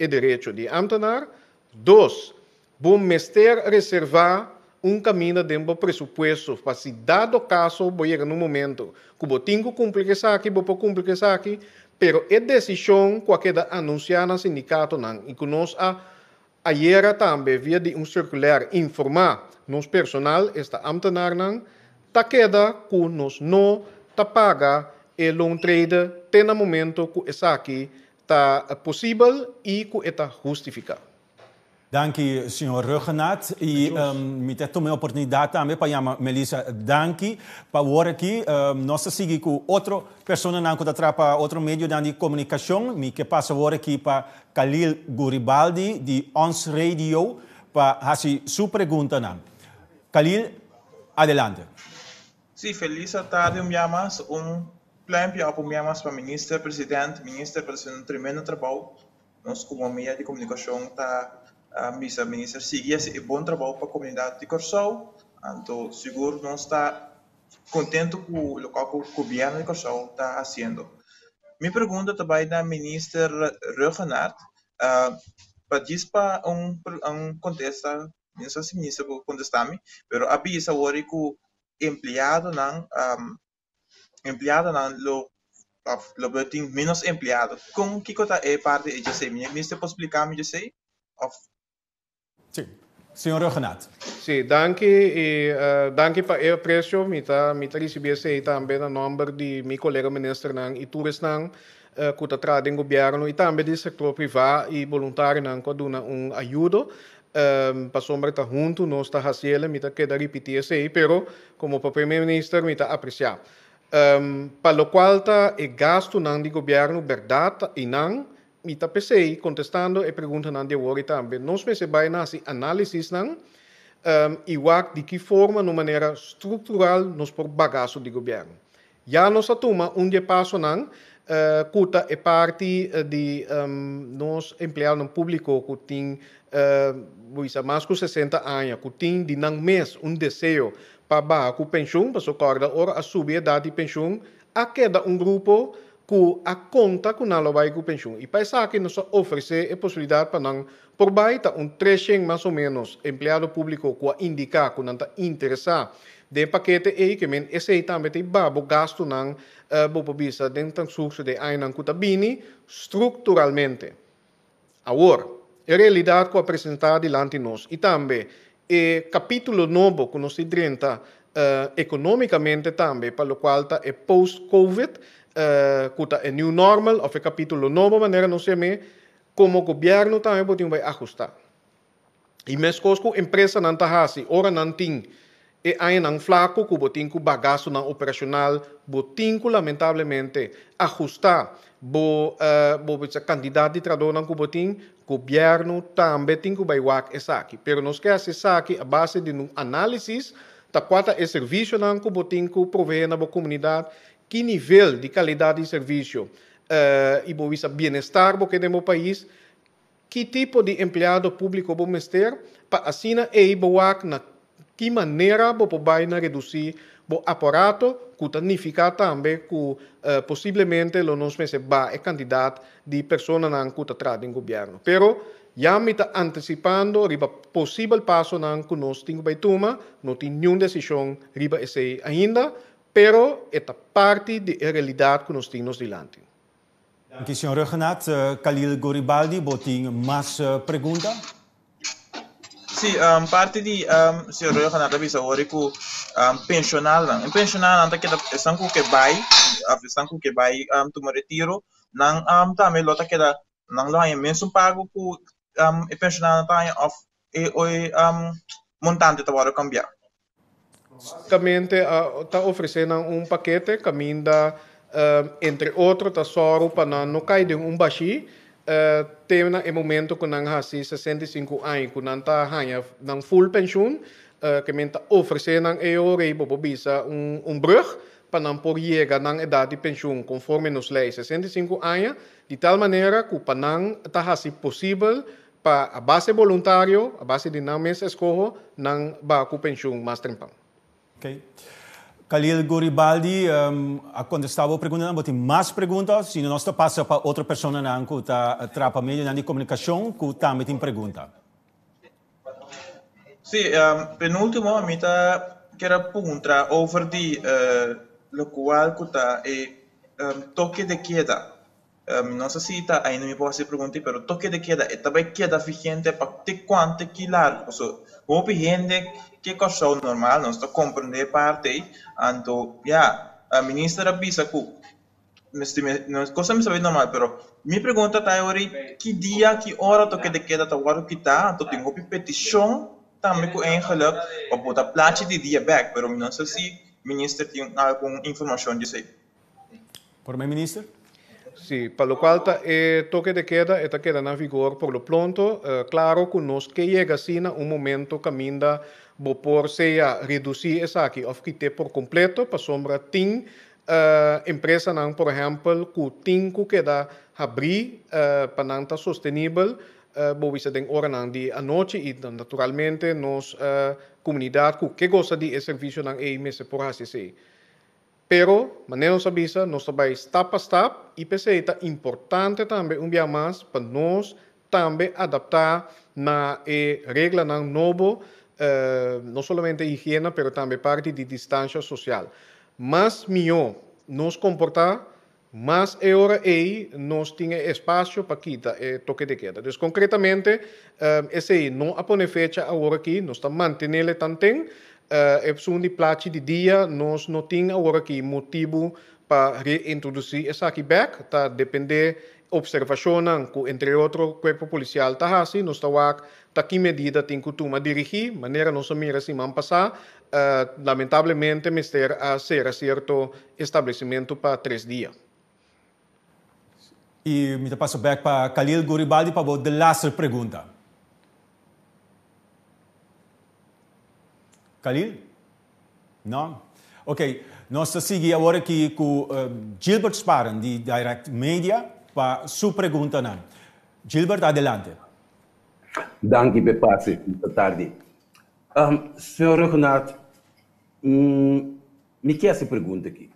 e derecho di ámtenar. Dos, bo mester reservá un kaminda den bo presupuesto pa si dado kaso bo yega na un momento ku bo tin ku kumpli ku esaki, bo por kumpli ku esaki, pero e desishon ku a keda anunsiá na sindikatonan i ku nos a ayera tambe via di un sirkuler informá nos personal, esta ámtenarnan, ta keda ku nos no ta paga e loontrede te na momento ku esaki Ta posibel i ku e ta hustifiká. Danki señor Rhuggenaath i mi ta tuma e oportunidat tambe pa yama Melissa danki pa wor aki. Nos ta sigui ku otro personanan ku ta traha pa otro medionan di komunikashon. Mi ke pasa wor aki pa Khalil Guribaldi di Ons Radio pa hasi su preguntanan. Khalil, adelante. Sí, felis atardi un bia mas, un pluimpje op un bia mas pa Minister President. Minister pa haciendo un tremendo trabou. Nos komo media di komunikashon ta bisa minister sigui hasi e bon trabou pa komunidat di Kòrsou. Anto sigur nos ta kontentu ku loke ku gobièrnu di Kòrsou ta hasiendo. Mi pregunta ta bai na minister Rhuggenaath pa djis pa un un kontesta, mi no sa si minister por kontestá mi, pero a bisa awor ku empleadonan empleadonan lo of lo por tin menos empleado. Kon kiko ta e parti e djesei? Minister por splika mi djesei? Of Sí. Señor Rhuggenaath. Sí, danki i danki pa e aprecio. Mi ta mi ta ricibi esey tambe na nomber di mi colega ministernan i tur esnan cu ta traha den gobierno i tambe di sector priva i boluntarionan cu a duna un ayudo. Pasobra ta huntu nos ta haciele, mi ta keda ripiti esey, pero como pa Primer Minister mi ta aprecia. Pa locual ta e gastunan di gobierno berdad ta eynan. Mi ta p'esei, kontestando e preguntanan di awor i tambe, nos mester bai na hasi análisisnan i wak di ki forma na un manera struktural nos por baga su di gobièrnu. Ya nos a tuma un di e pasonan ku ta e parti di nos empleadonan públiko ku tin bo bisa mas ku 60 aña ku tin di nan mes un deseo pa baha ku penshun, pasobra kòrda ora a subi edat di penshun a keda un grupo ku a konta ku nan lo bai ku penshun i pa esaki nos a ofresé e posibilidat pa nan por bai. Ta un 300 mas o ménos empleado públiko ku a indiká ku nan ta interesá den e pakete ei, ke men esei tambe ta iba bo gastunan bo por bisa den transkurso di e añanan ku ta bini strukturalmente. Awor, e realidat ku a presentá dilanti nos i tambe e kapítulo nobo ku nos tin drenta ekonómikamente tambe pa lokual ta e post-covid, ku ta e new normal òf e kapítulo nobo manera nos yam'é, komo gobièrnu tambe bo tin bai ahustá. I meskos ku empresanan ta hasi ora nan tin e añanan flaku ku bo tin ku baha gastunan operashonal, bo tin ku lamentablemente ahustá bo bo bisa kantidat di trahadónan ku bo tin, gobièrnu tambe tin ku bai wak esaki. Pero nos ke hasi esaki a base di un análisis ta kua ta e servisionan ku bo tin ku proveé na bo komunidat, ki nivel di kalidat di servisio i bo bisa bienestar bo ke den bo pais, Ki tipo di empleado públiko bo mester pa asina ei bo wak na ki manera bo por bai na redusí bo aparato ku ta nifiká tambe ku posiblemente lo nos mester baha e kantidat di personanan ku ta traha den gobièrnu. Pero ya mi ta antisipando riba posibel pasonan ku nos tin ku bai tuma, no tin niun desishon riba esei ainda, pero e ta parti di e realidat ku nos tin nos dilanti. Danki señor Rhuggenaath. Khalil Goribaldi bo tin mas pregunta? Sí, parti di señor Rhuggenaath a bisa ori ku penshonalnan, e penshonalnan ta keda esnan ku ke bai òf esnan ku ke bai tuma retiro, nan tambe lo ta keda nan lo haña mesun pago ku e penshonalnan ta haña òf e montante ta wòrdu kambiá. Basicamente ta ofrece nan un pakete caminda entre otro ta sòru pa nan no cay den un bashí te na e momento cu nan haci 65 aña cu nan ta haña nan full pensioen ke men ta ofrece nan e ora ei bo por bisa un brug pa nan por yega nan edad di pensioen conforme nos ley 65 aña di tal manera cu pa nan ta haci posibel Pa a base boluntario, a base di nan mes eskoho, nan baha ku penshun mas trempan. Ok. Khalil Guribaldi a kontestá bo preguntanan. Bo tin mas pregunta? Si no nos ta pasa pa otro personanan ku ta traha pa medionan di komunikashon ku tambe tin pregunta. Sí, penúltimo mi ta kier a puntra over di lokual ku ta e toke de keda. Mi no sa si ta ainda mi por hasi e pregunta ei, pero toke de keda e ta bai keda vigente pa te kuantu ki largu? Pasobra hopi hende ke Kòrsou normal, nos ta komprendé e parti ei, anto ya, minister a bisa ku kos a mester bai normal, pero mi pregunta ta e ora ei ki dia, ki ora toke de keda ta wòrdu kitá? Anto tin hopi petishon tambe ku eigenlik pa bota plachi di dia bèk, pero mi no sa si minister tin algun informashon di esei. Prome Minister. Sí, pa locual ta e toque de queda e ta keda na vigor por lo pronto. Claro cu nos ke yega asina un momento caminda bo por sea reduci esaki of kite por completo pasobra tin Empresanan por ehèmpel ku tin ku keda habrí pa nan ta sostenibel bo bisa den oranan di anochi i naturalmente nos komunidat ku ke gosa di e servisionan ei mester por hasi esei. Pero, manera nos a bisa, nos ta bai stap pa stap i p'esei ta importante tambe un bia mas pa nos tambe adaptá na e reglanan nobo, no solamente higiena pero tambe parti di distansha sosial. Mas mihó nos komportá, mas e ora ei nos tin e espasio pa kita e toke de keda. Dus konkretamente esei no a pone fecha awor aki, nos ta mantenele tanten. Esun di plachi di dia nos no tin awor aki motibu pa reintrodusí esaki bèk, ta dependé Observashonnan ku entre otro Kuerpo Polisial ta hasi, nos ta wak ta ki medida tin ku tuma dirigí. Manera nos a mira siman pasá, lamentablemente mester a sera sierto establesimentu pa tres dia. I mi ta pasa bèk pa Khalil Guribaldi pa bo de laster pregunta. Khalil? No? Ok, nos ta sigui awor aki ku Gilbert Sparen di Direct Media pa su preguntanan. Gilbert, adelante. Danki p'e pase ta tardi. Señor Rhuggenaath, mi ke hasi pregunta aki.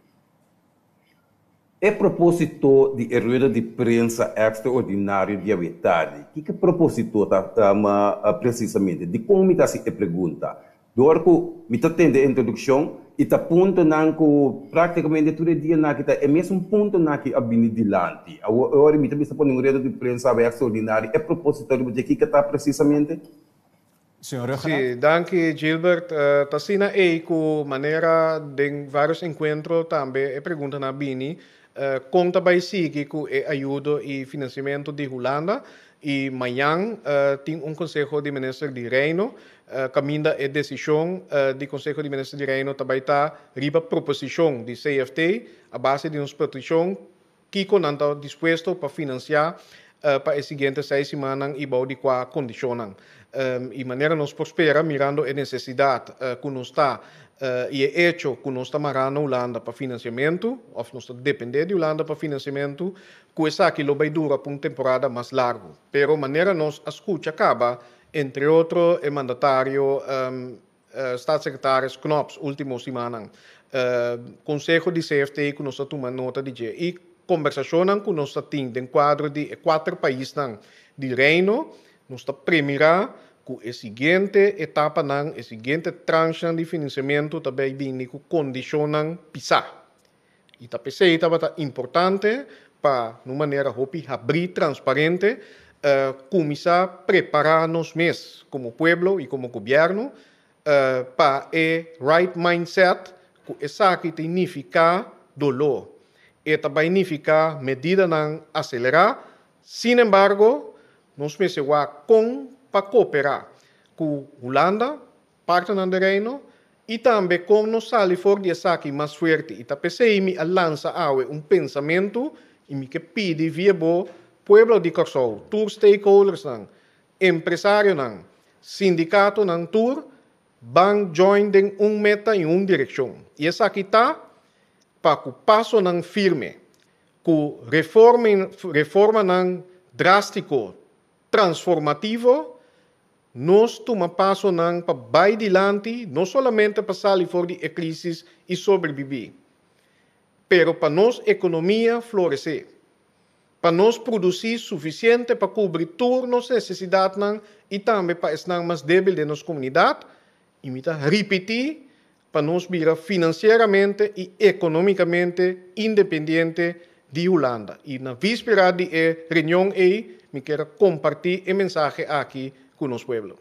E propósito di e rueda di prensa ekstraordinario di awe tardi, kiko e propósito ta presisamente? Dikon mi ta hasi e pregunta? Dor ku mi ta tende e introdukshon i ta puntonan ku práktikamente tur e dianan aki ta e mesun puntonan aki a bini dilanti. Awor e ora mi ta bisa pone un rueda di prensa awe ekstraordinario, e propósito riba dje kiko ta presisamente? Señor Ruggenaath. Sí, danki Gilbert. Ta asina ei ku manera den vários enkuentro tambe e preguntanan a bini kon ta bai sigui ku e ayudo i finansiamentu di Hulanda i mañan tin un Konseho di Minister di Reino kaminda e desishon di Konseho di Minister di Reino ta bai ta riba proposishon di CFT a base di nos petishon Kiko nan ta dispuesto pa finansiá pa e siguiente seis simannan i bou di kua kondishonnan? I manera nos por spera, mirando e nesesidat ku nos ta i e echo ku nos ta mará na Hulanda pa finansiamentu òf nos ta dependé di Hulanda pa finansiamentu, ku esaki lo bai dura pa un temporada mas largu. Pero manera nos a skucha kaba, entre otro e mandatario Staatssecretaris Knops ultimo simannan, Conseho di CFT ku nos ta tuma nota di dje i kombersashonnan ku nos ta tin den kuadro di e kuater paisnan di Reino, nos ta premirá ku e siguiente etapanan, e siguiente tranchenan di finansiamentu ta bai bini ku kondishonnan pisá. I ta p'esei tabata importante pa, na un manera hopi habrí, transparente, kuminsá prepará nos mes komo pueblo i komo gobièrnu pa e right mindset ku esaki ta nifiká doló. E ta bai nifiká medidanan aselerá. Sin embargo, nos mester wak kon pa kooperá ku Hulanda, Partnernan den Reino, i tambe kon nos sali for di esaki mas fuerte. I ta p'esei mi a lansa awe un pensamentu i mi ke pidi via bo pueblo di Kòrsou, tur stakeholdersnan, empresarionan, sindikatonan tur, ban join den un meta i un direkshon. I esaki ta pa ku pasonan firme, ku reformanan drástiko, transformativo, Nos tuma pasonan pa bai dilanti no solamente pa sali for di e crisis y sobrevivi, pero pa nos economia florece, pa nos produci suficiente pa cubri tur nos necesidadnan y tambe pa esnan mas debil den nos comunidad, y mi ta ripiti, pa nos bira financieramente y economicamente independiente di Hulanda. Y na vispera di e reunion ey mi kier a comparti e mensahe aki cu nos pueblo.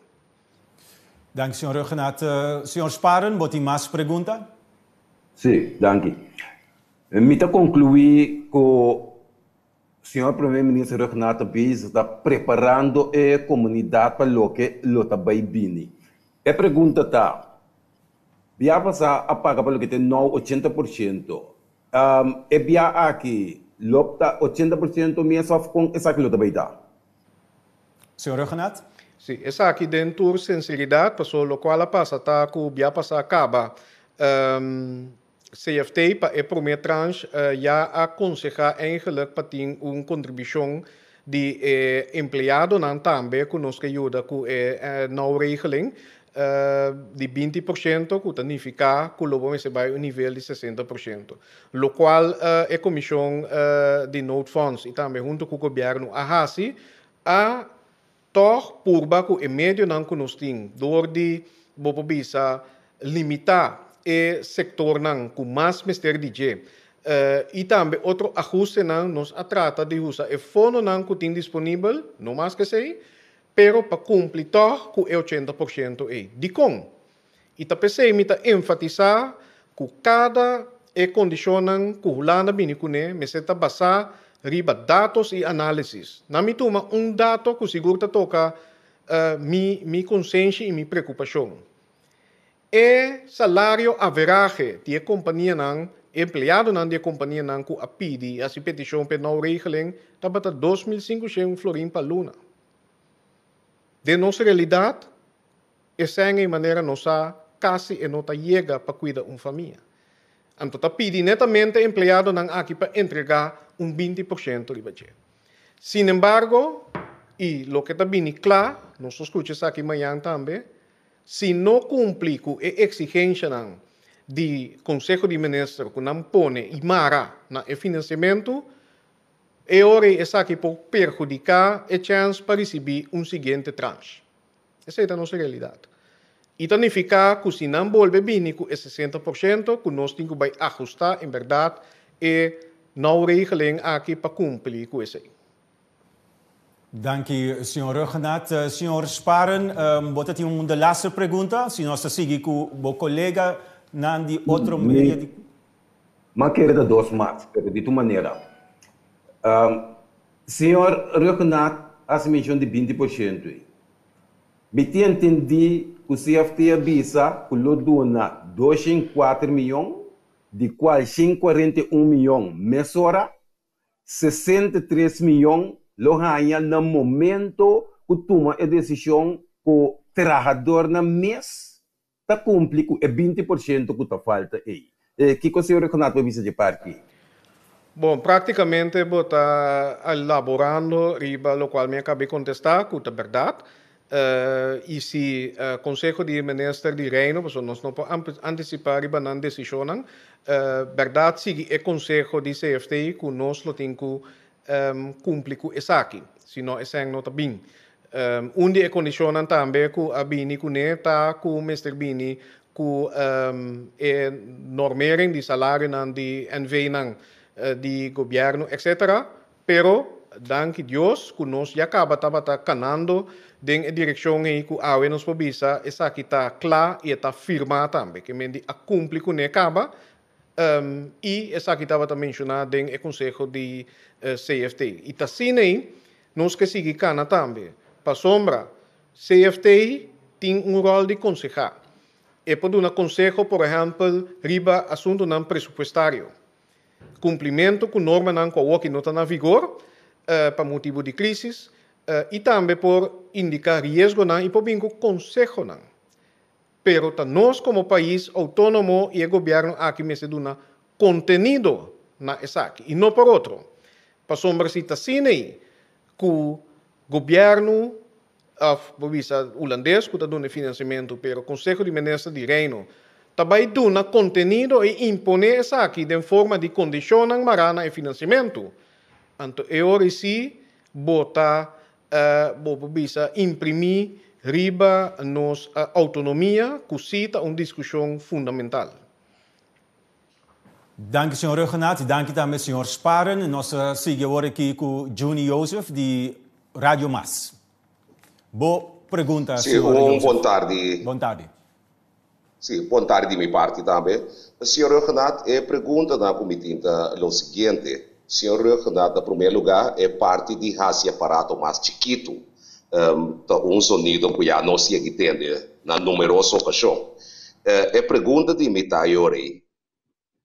Danki señor Rhuggenaath. Señor Sparen, bo tin mas pregunta? Sí, danki. Mi ta conclui cu Señor Primer Minister Rhuggenaath ta bezig ta preparando e comunidad pa loke lo ta bay bini. E pregunta ta, Bia pasá a paga pa loke ta nou 80%. E bia aki lo ta 80% mes òf kon esaki lo ta bai ta? Señor Rhuggenaath? Sí, esaki den tur sinseridat, pasobra lokual a pasa ta ku bia pasá kaba. CFT pa e promé tranche ya a konsehá eigenlijk pa tin un kontribushon di e empleadonan tambe ku nos ke yuda ku e nauwregeling di 20% ku ta nifiká ku lo bo mester bai un nivel di 60%. Lokual e komishon di noodfonds i tambe huntu ku gobièrnu a hasi a tòg purba ku e medionan ku nos tin dor di bo por bisa limitá e sektornan ku mas mester di dje i tambe otro ahustenan nos a trata di usa e fondonan ku tin disponibel, no mas ku esei, pero pa kumpli tòg ku e 80% ei. Dikon? I ta p'esei mi ta enfatisá ku kada e kondishonnan ku Hulanda bini kuné mester ta basá riba datos i análisis. Na mi tuma un dato ku sigur ta toka mi mi konsenshi i mi preokupashon. E salario averahe di e kompanianan, e empleadonan di e kompanianan ku a pidi i hasi petishon pa e nou regeling tabata 2500 florin pa luna. Den nos realidat, Esei ei manera nos sa kasi e no ta yega pa kuida un famia. Anto ta pidi netamente empleadonan aki pa entregá un 20% riba dje. Sinembargo, i loke ta bini kla, nos lo skucha esaki mañan tambe, si no kumpli ku e eksigenshanan di Konseho di Minister ku nan pone i mara na e finansiamentu, e ora ei esaki por perhudiká e chèns pa risibí un siguiente tranche. Esei ta nos realidat. I ta nifiká ku si nan bolbe bini ku e 60% ku nos tin ku bai ahustá en bèrdat e nauwregeling aki pa kumpli ku esei. Danki, señor Rhuggenaath. Señor Sparen, bo ta tin un de laatste pregunta, si nos ta sigui ku bo koleganan di otro media di. M'a kere ta dos mas, pero di tur manera. Señor Rhuggenaath a hasi menshon di 20% ei. Mi tin entendí ku CFT a bisa ku lo duna 204 mion, di kual 141 mion mesora, 63 mion lo haña na momento ku tuma e desishon ku trahadornan mes ta kumpli ku e 20% ku ta falta ei. Kiko señor Rhuggenaath por bisa dje parti ei? Bon, práktikamente bo ta elaborando riba lokual mi a kaba di kontestá, ku ta bèrdat. I si Konseho di Minister di Reino, pasobra nos no por antisipá riba nan desishonnan, bèrdat sigui e konseho di CFT ku nos lo tin ku kumpli ku esaki, si no esei no ta bin. Un di e kondishonnan tambe ku a bini kuné ta ku mester bini ku e normering di salarionan di NV-nan di gobièrnu etcetera, pero danki Dios ku nos ya kaba tabata kanando den e direkshon ei ku awe nos por bisa esaki ta kla i e ta firmá tambe, ke men di a kumpli kuné kaba i esaki tabata menshoná den e konseho di CFT. I ta asina ei nos ke sigui kana tambe, pasobra CFT tin un ròl di konsehá. E por duna konseho, por ehèmpel, riba asuntunan presupuestario, kumplimentu ku normanan ku awoki no ta na vigor pa motibu di krísis, i tambe por indiká riesgonan i por bin ku konsehonan. Pero ta nos komo pais outónomo i e gobièrnu aki mester duna kontenido na esaki i no por otro. Pasobra si ta asina ei ku gobièrnu òf bo bisa hulandes ku ta duna e finansiamentu, pero Konseho di Minister di Reino ta bai duna kontenido i imponé esaki den forma di kondishonnan mará na e finansiamentu. Anto e ora ei sí bo ta bo por bisa imprimí riba nos outonomia ku sí ta un diskushon fundamental. Danki señor Rhuggenaath y danki tambe señor Sparen. Nos ta sigui awor aki cu Juni Joseph di Radio Mas. Bo pregunta, Sí, señor un Joseph. bon tardi. Bon tardi. Sí, bon tardi di mi parti tambe. Señor Rhuggenaath, e preguntanan cu mi tin ta lo siguiente. Señor Rhuggenaath, na primer lugar, e parti di haci aparato mas chikitu ta un sonido cu ya nos yegi tende na numeroso ocasion. E pregunta di mi ta ayora,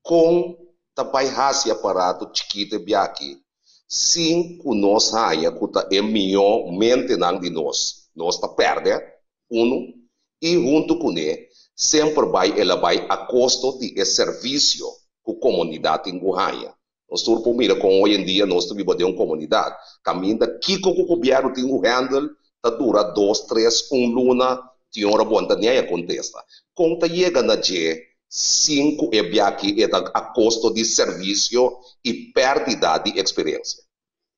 con ta bay haci aparato chikito e biaki sin cu nos haya cu ta e miho mentenan di nos, nos ta perde uno y hunto cune semper bay el a bay a costo di e servicio. komunidat tin ku haña. Nos tur por mira kon hoy en dia nos ta biba den un komunidat kaminda kiko ku gobièrnu tin ku hèndel ta dura dos, tres, un luna, tin ora bo no ta ni haña kontesta. Kon ta yega na dje sin ku e biaha e ta a kosto di servisio i pèrdida di eksperensia?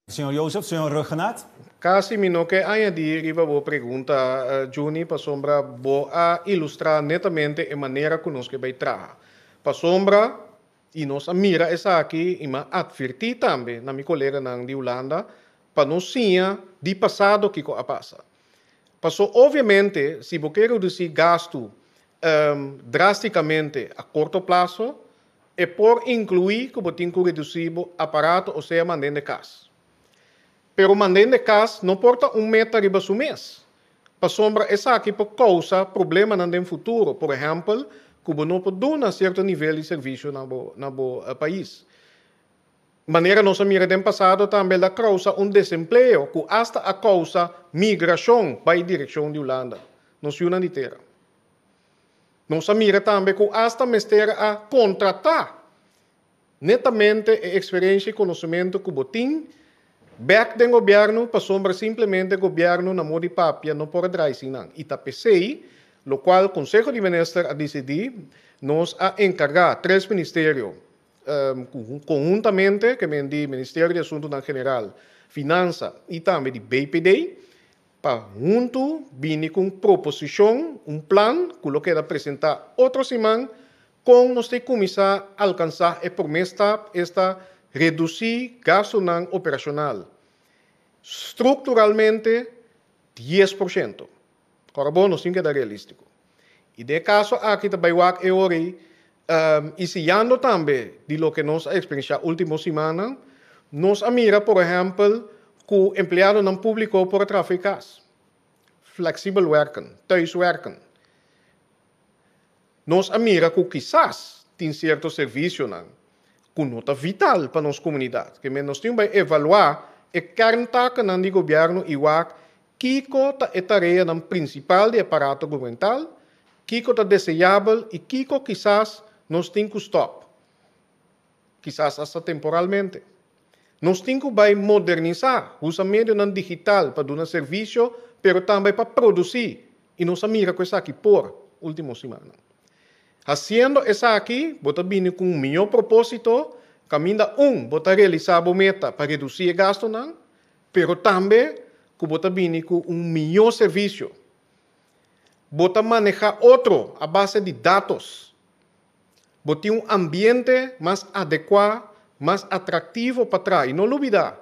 Señor Jozef, señor Rhuggenaath. Kasi mi no ke añadí riba bo pregunta, Juni, pasobra bo a ilustrá netamente e manera ku nos ke bai traha. Pasobra, i nos a mira esaki i m'a atvertí tambe na mi koleganan di Hulanda pa nos siña di pasado kiko a pasa. Paso obviamente si bo ke redusí gastu drástikamente a korto plaso, e por inkluí ku bo tin ku redusí bo aparato osea manden de kas. Pero manden de kas no por ta un meta riba su mes, pasobra esaki por kousa problemanan den futuro, por ehèmpel ku bo no por duna sierto nivel di servisio na bo na bo pais. Manera nos a mira den pasado tambe el a kousa un desempleo ku asta a kousa migrashon bai direkshon di Hulanda, nos yunan di tera. Nos a mira tambe ku asta mester a kontratá netamente e eksperensia i konosementu ku bo tin bèk den gobièrnu pasobra simplemente gobièrnu na moda di papia no por a drai sin nan. I ta p'esei lokual Konseho di Minister a disidí, nos a enkargá tres ministerio konhuntamente, ke men di Ministerio di Asuntunan General, Finansa i tambe di BPD, pa huntu bini ku un proposishon, un plan ku lo keda presentá otro siman kon nos ta kuminsá alkansá e promé stap, esta redusí gastunan operashonal strukturalmente 10%. Ora bon, nos tin keda realístiko. I den e kaso aki ta bai wak e ora ei, i siñando tambe di loke nos a eksperensiá último simannan, nos a mira por ehèmpel ku empleadonan públiko por a traha for e kas, flexibel werken, thuiswerken. Nos a mira ku kisas tin sierto servisionan ku no ta vital pa nos komunidat. Ke men nos tin bai evaluá e kerntakennan di gobièrnu i wak kiko ta e tareanan prinsipal di e aparato gubernamental, kiko ta deseabel i kiko kisas nos tin ku stòp, kisas asta temporalmente. Nos tin ku bai modernisá, usa medionan digital pa duna servisio, pero tambe pa produsí i nos a mira ku esaki por último simannan. Hasiendo esaki, bo ta bini ku un mihó propósito, kaminda un, bo ta realisá bo meta pa redusí e gastunan, pero tambe ku bo ta bini ku un mihó servisio. Bo ta manehá otro a base di datos. Bo tin un ambiente mas adekuá, mas atraktivo pa traha. I no lubidá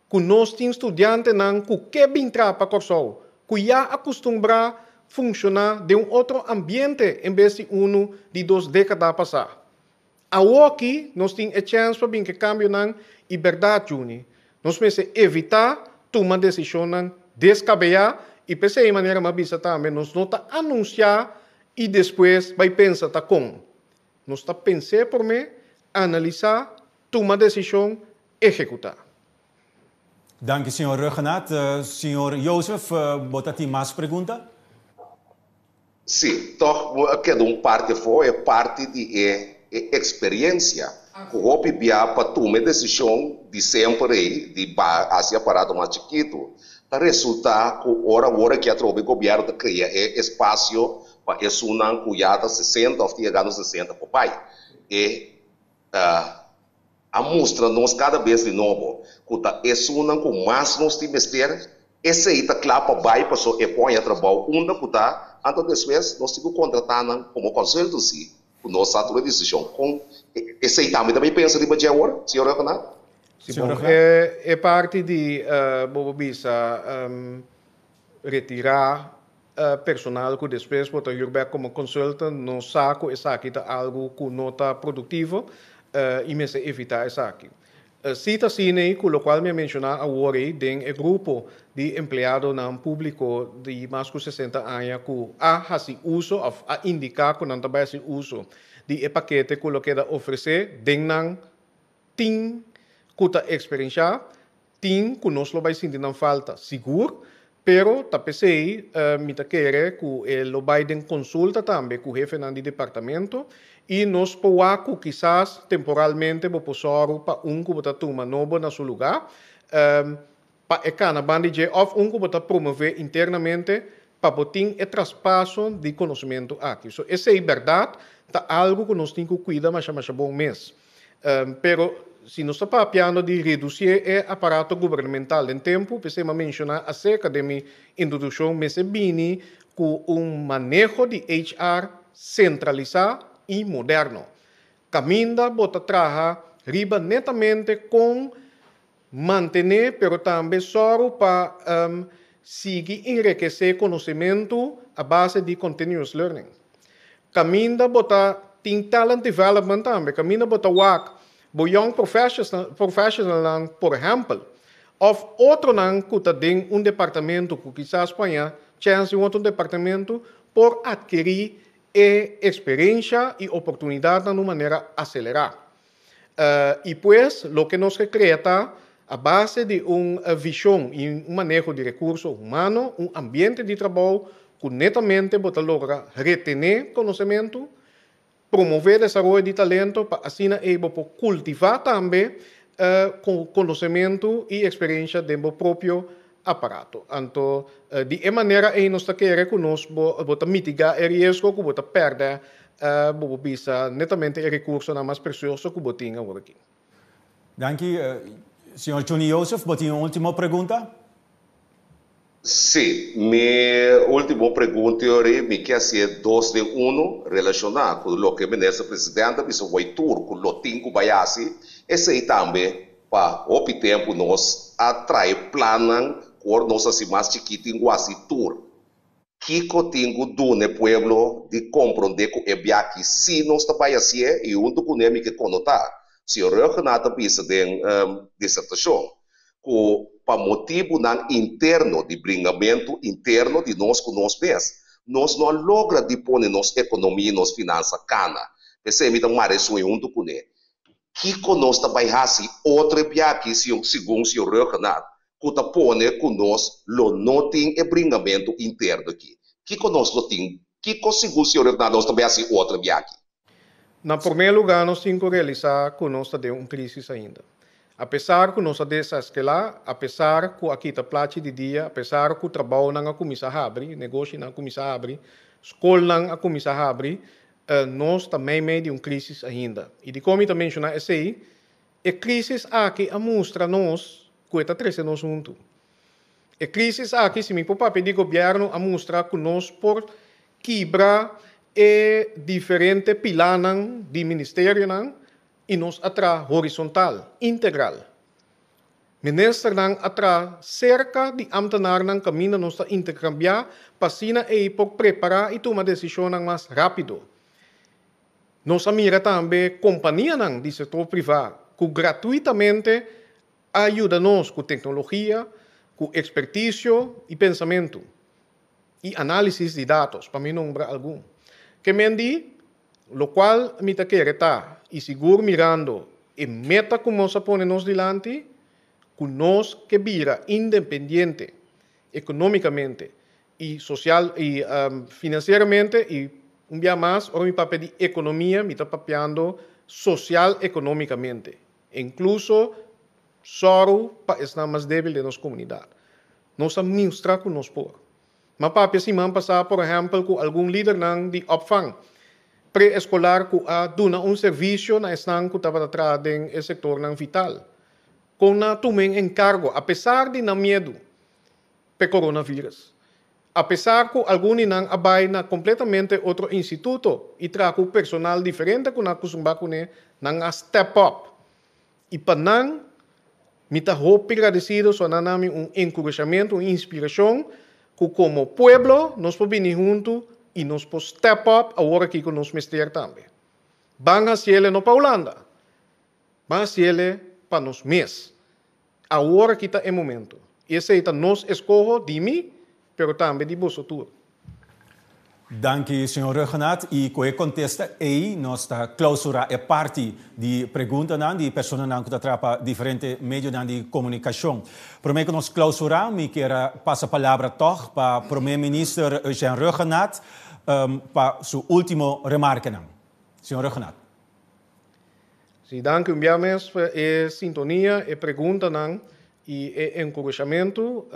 ku nos tin studiantenan ku ke bin traha pa Kòrsou, ku ya a kustumbrá funshoná den un otro ambiente en bes di unu di dos dékada pasá. Awoki nos tin e chèns pa bin ku e kambionan i bèrdat, Juni, nos mester evitá tuma desishonnan deskabeyá i p'esei manera mi a bisa tambe nos no ta anunsiá i despues bai pensa ta kon. Nos ta pens'é promé, analisá, tuma desishon, ehekutá. Danki señor Rhuggenaath. Señor Jozef, bo ta tin mas pregunta? Sí, tòg bo a keda un parti afó, e parti di e e eksperensia ku hopi bia pa tuma e desishon di semper ei di ba hasi aparato mas chikitu, ta resultá ku ora awor aki atrobe gobièrnu ta krea e espasio pa esunnan ku ya ta 60 òf ta yegando 60 por bai. E a mustra nos kada bes di nobo ku ta esunnan ku mas nos tin mester, esei ta kla pa bai paso e por haña trabou unda ku ta, anto despues nos tin ku kontratá nan komo consultancy ku nos sa tuma e desishon. Kon esei tambe ta bai pensa riba dje awor, señor Rhuggenaath? Si bon, e parti di bo por bisa retirá personal ku despues bo ta hür bèk komo consultant no sa ku esaki ta algu ku no ta produktivo i mester evitá esaki. Si ta asina ei ku lokual mi a menshoná awor ei den e grupo di empleadonan públiko di mas ku 60 aña ku a hasi uso òf a indiká ku nan ta bai hasi uso di e pakete ku lo keda ofresé den nan tin ku ta eksperenshá, tin ku nos lo bai sinti nan falta sigur. Pero ta p'esei mi ta kere ku e lo bai den konsulta tambe ku hefenan di departamento i nos por wak ku kisas temporalmente bo por sòru pa un ku bo ta tuma nobo na su lugá pa e kana ban di dje òf un ku bo ta promové internamente pa bo tin e traspaso di konosementu aki. So esei bèrdat ta algu ku nos tin ku kuida masha masha bon mes. Pero si nos ta papiando di redusí e aparato gubernamental den tempu, p'esei mi a menshoná aserka den mi introdukshon, mester bini ku un maneho di HR sentralisá i moderno. Kaminda bo ta traha riba netamente kon mantené pero tambe sòru pa sigui enrekesé konosementu a base di continuous learning. Kaminda bo ta tin talent development tambe, kaminda bo ta wak bo young professionalnan por ehèmpel òf otronan ku ta den un departamento ku kisas por haña chèns den otro departamento por atkerí e eksperensha i oportunidatnan di un manera aselerá. I pues loke nos ke krea ta a base di un vishon i un maneho di rekurso humano, un ambiente di trabou ku netamente bo ta logra retené konosementu, promové desaroyo di talento pa asina ei bo por kultivá tambe konosementu i eksperensha den bo propio aparato. Anto di e manera ei nos ta kere ku nos bo ta mitigá e riesgo ku bo ta pèrdè bo por bisa netamente e rekursonan mas presioso ku bo tin awor aki. Danki. Señor Chuni Joseph, bo tin un último pregunta? Sí, mi último pregunta yori, mi ke hasié dos den uno relashoná ku loke Minister Presidente a bisa wei tur ku lo tin ku bai hasi, esei tambe Pa hopi tempu nos a trae plannan ku ora nos hasi mas chikí tin ku hasi tur. Kiko tin ku duna e pueblo di komprondé ku e biaha si nos ta bai hasié i huntu kuné mi ke konotá. Señor Rhuggenaath a bisa den disertashon ku pa motibunan interno di bringamentu interno di nos ku nos mes, nos no a logra di pone nos ekonomia i nos finansa kana. P'esei mi ta mara esun i huntu kuné. Kiko nos ta bai hasi otro e biaha segun señor Rhuggenaath ku ta pone ku nos lo no tin e bringamentu interno aki? Kiko nos lo tin? Kiko segun señor Rhuggenaath nos ta bai hasi otro e biaha aki? Na promé lugá nos tin ku realisá ku nos ta den un krísis ainda. Apesar ku nos a deseskelá, apesar ku a kita plachi di dia, apesar ku trabounan a kuminsá habri, negoshinan a kuminsá habri, skolnan a kuminsá habri, Nos ta meimei di un krísis ainda. I dikon mi ta menshoná esei? E krísis aki a mustra nos ku e ta trese nos huntu. E krísis aki, si mi por papia di gobièrnu, a mustra ku nos por kibra e diferente pilánan di ministerionan i nos a traha horizontal, integral. Ministernan a traha serka di amtenarnan kaminda nos ta interkambiá pa asina ei por prepará i tuma desishonnan mas rápido. Nos a mira tambe kompanianan di sektor privá ku gratuitamente a yuda nos ku teknologia, ku ekspertisio i pensamentu i análisis di datos, pa mi nombra algun. Ke men di Lokual mi ta kere ta, i sigur mirando e meta ku nos a pone nos dilanti, ku nos ke bira independiente ekonómikamente i sosial i finansieramente i un bia mas ora mi papia di ekonomia mi ta papiando sosial ekonómikamente, inkluso sòru pa esnan mas débil den nos komunidat. Nos a mustra ku nos por. M'a papia siman pasá por ehèmpel ku algun lidernan di opvang pre-eskolar ku a duna un servisio na esnan ku tabata traha den e sektornan vital. Kon nan a tuma en enkargo apesar di nan miedu p'e coronavirus? Apesar ku algun di nan a bai na kompletamente otro instituto i traha ku personal diferente ku nan a kustumbrá kuné, nan a step up. I pa nan, mi ta hopi gradesido so nan a mi un enkurashamentu, un inspirashon ku komo pueblo nos por bini huntu i nos por step up awor aki ku nos mester tambe. Ban hasiele no pa Hulanda, ban hasiele pa nos mes. Awor aki ta e momento. I esei ta nos eskoho di mi, pero tambe di boso tur. Danki, señor Rhuggenaath. I ku e kontesta ei nos ta klousurá e parti di preguntanan di personanan ku ta traha pa diferente medionan di komunikashon. Promé ku nos klousurá mi kier a pasa palabra tòg pa Promé Minister Eugène Rhuggenaath pa su último remarkenan. Señor Rhuggenaath. Sí, danki un bia mes pa e sintonia, e preguntanan i e enkurashamentu.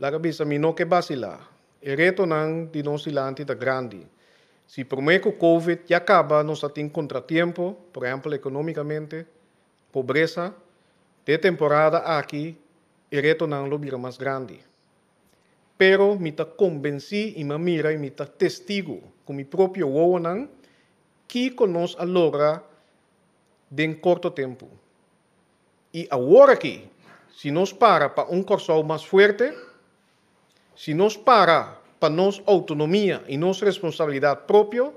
Laga bisa mi no ke basilá. E retonan di nos dilanti ta grandi. Si promé ku Covid ya kaba nos a tin kontratiempo, por ehèmpel ekonómikamente, pobresa, den e temporada aki e retonan lo bira mas grandi. Pero mi ta kombensí i mi a mira i mi ta testigu ku mi propio wowonan kiko nos a logra den korto tempu. I awor aki, si nos para pa un Kòrsou mas fuerte, si nos para pa nos outonomia i nos responsabilidat propio,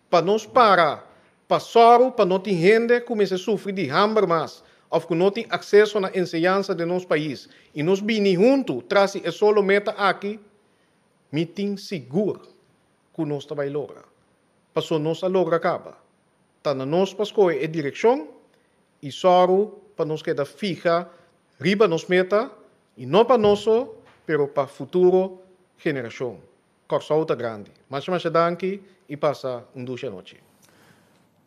pa nos para pa sòru pa no tin hende ku mester sufri di hamber mas òf ku no tin akseso na enseñansa den nos pais i nos bini huntu tras di e solo meta aki, mi tin sigur ku nos ta bai logra. Paso nos a logra kaba. Ta na nos pa skohe e direkshon i sòru pa nos keda fiha riba nos meta i no pa nos so pero pa futuro generashon. Kòrsou ta grandi. Masha masha danki i pasa un dushi anochi.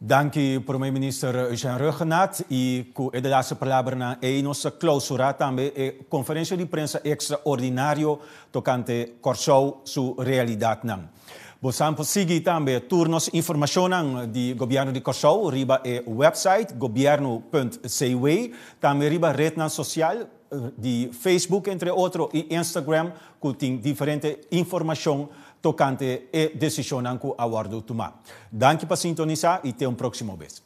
Danki Prome Minister Eugène Rhuggenaath i ku e de laatste palabranan ei nos ta klousurá tambe e konferensia di prensa ekstraordinario tokante Kòrsou su realidatnan. Bosan por sigui tambe tur nos informashonnan di Gobièrnu di Kòrsou riba e wèpsait gobièrnu.cw, tambe riba retnan sosial di Facebook entre otro i Instagram ku tin diferente informashon tokante e desishonnan ku a wòrdu tumá. Danki pa sintonisá i te un próksimo bes.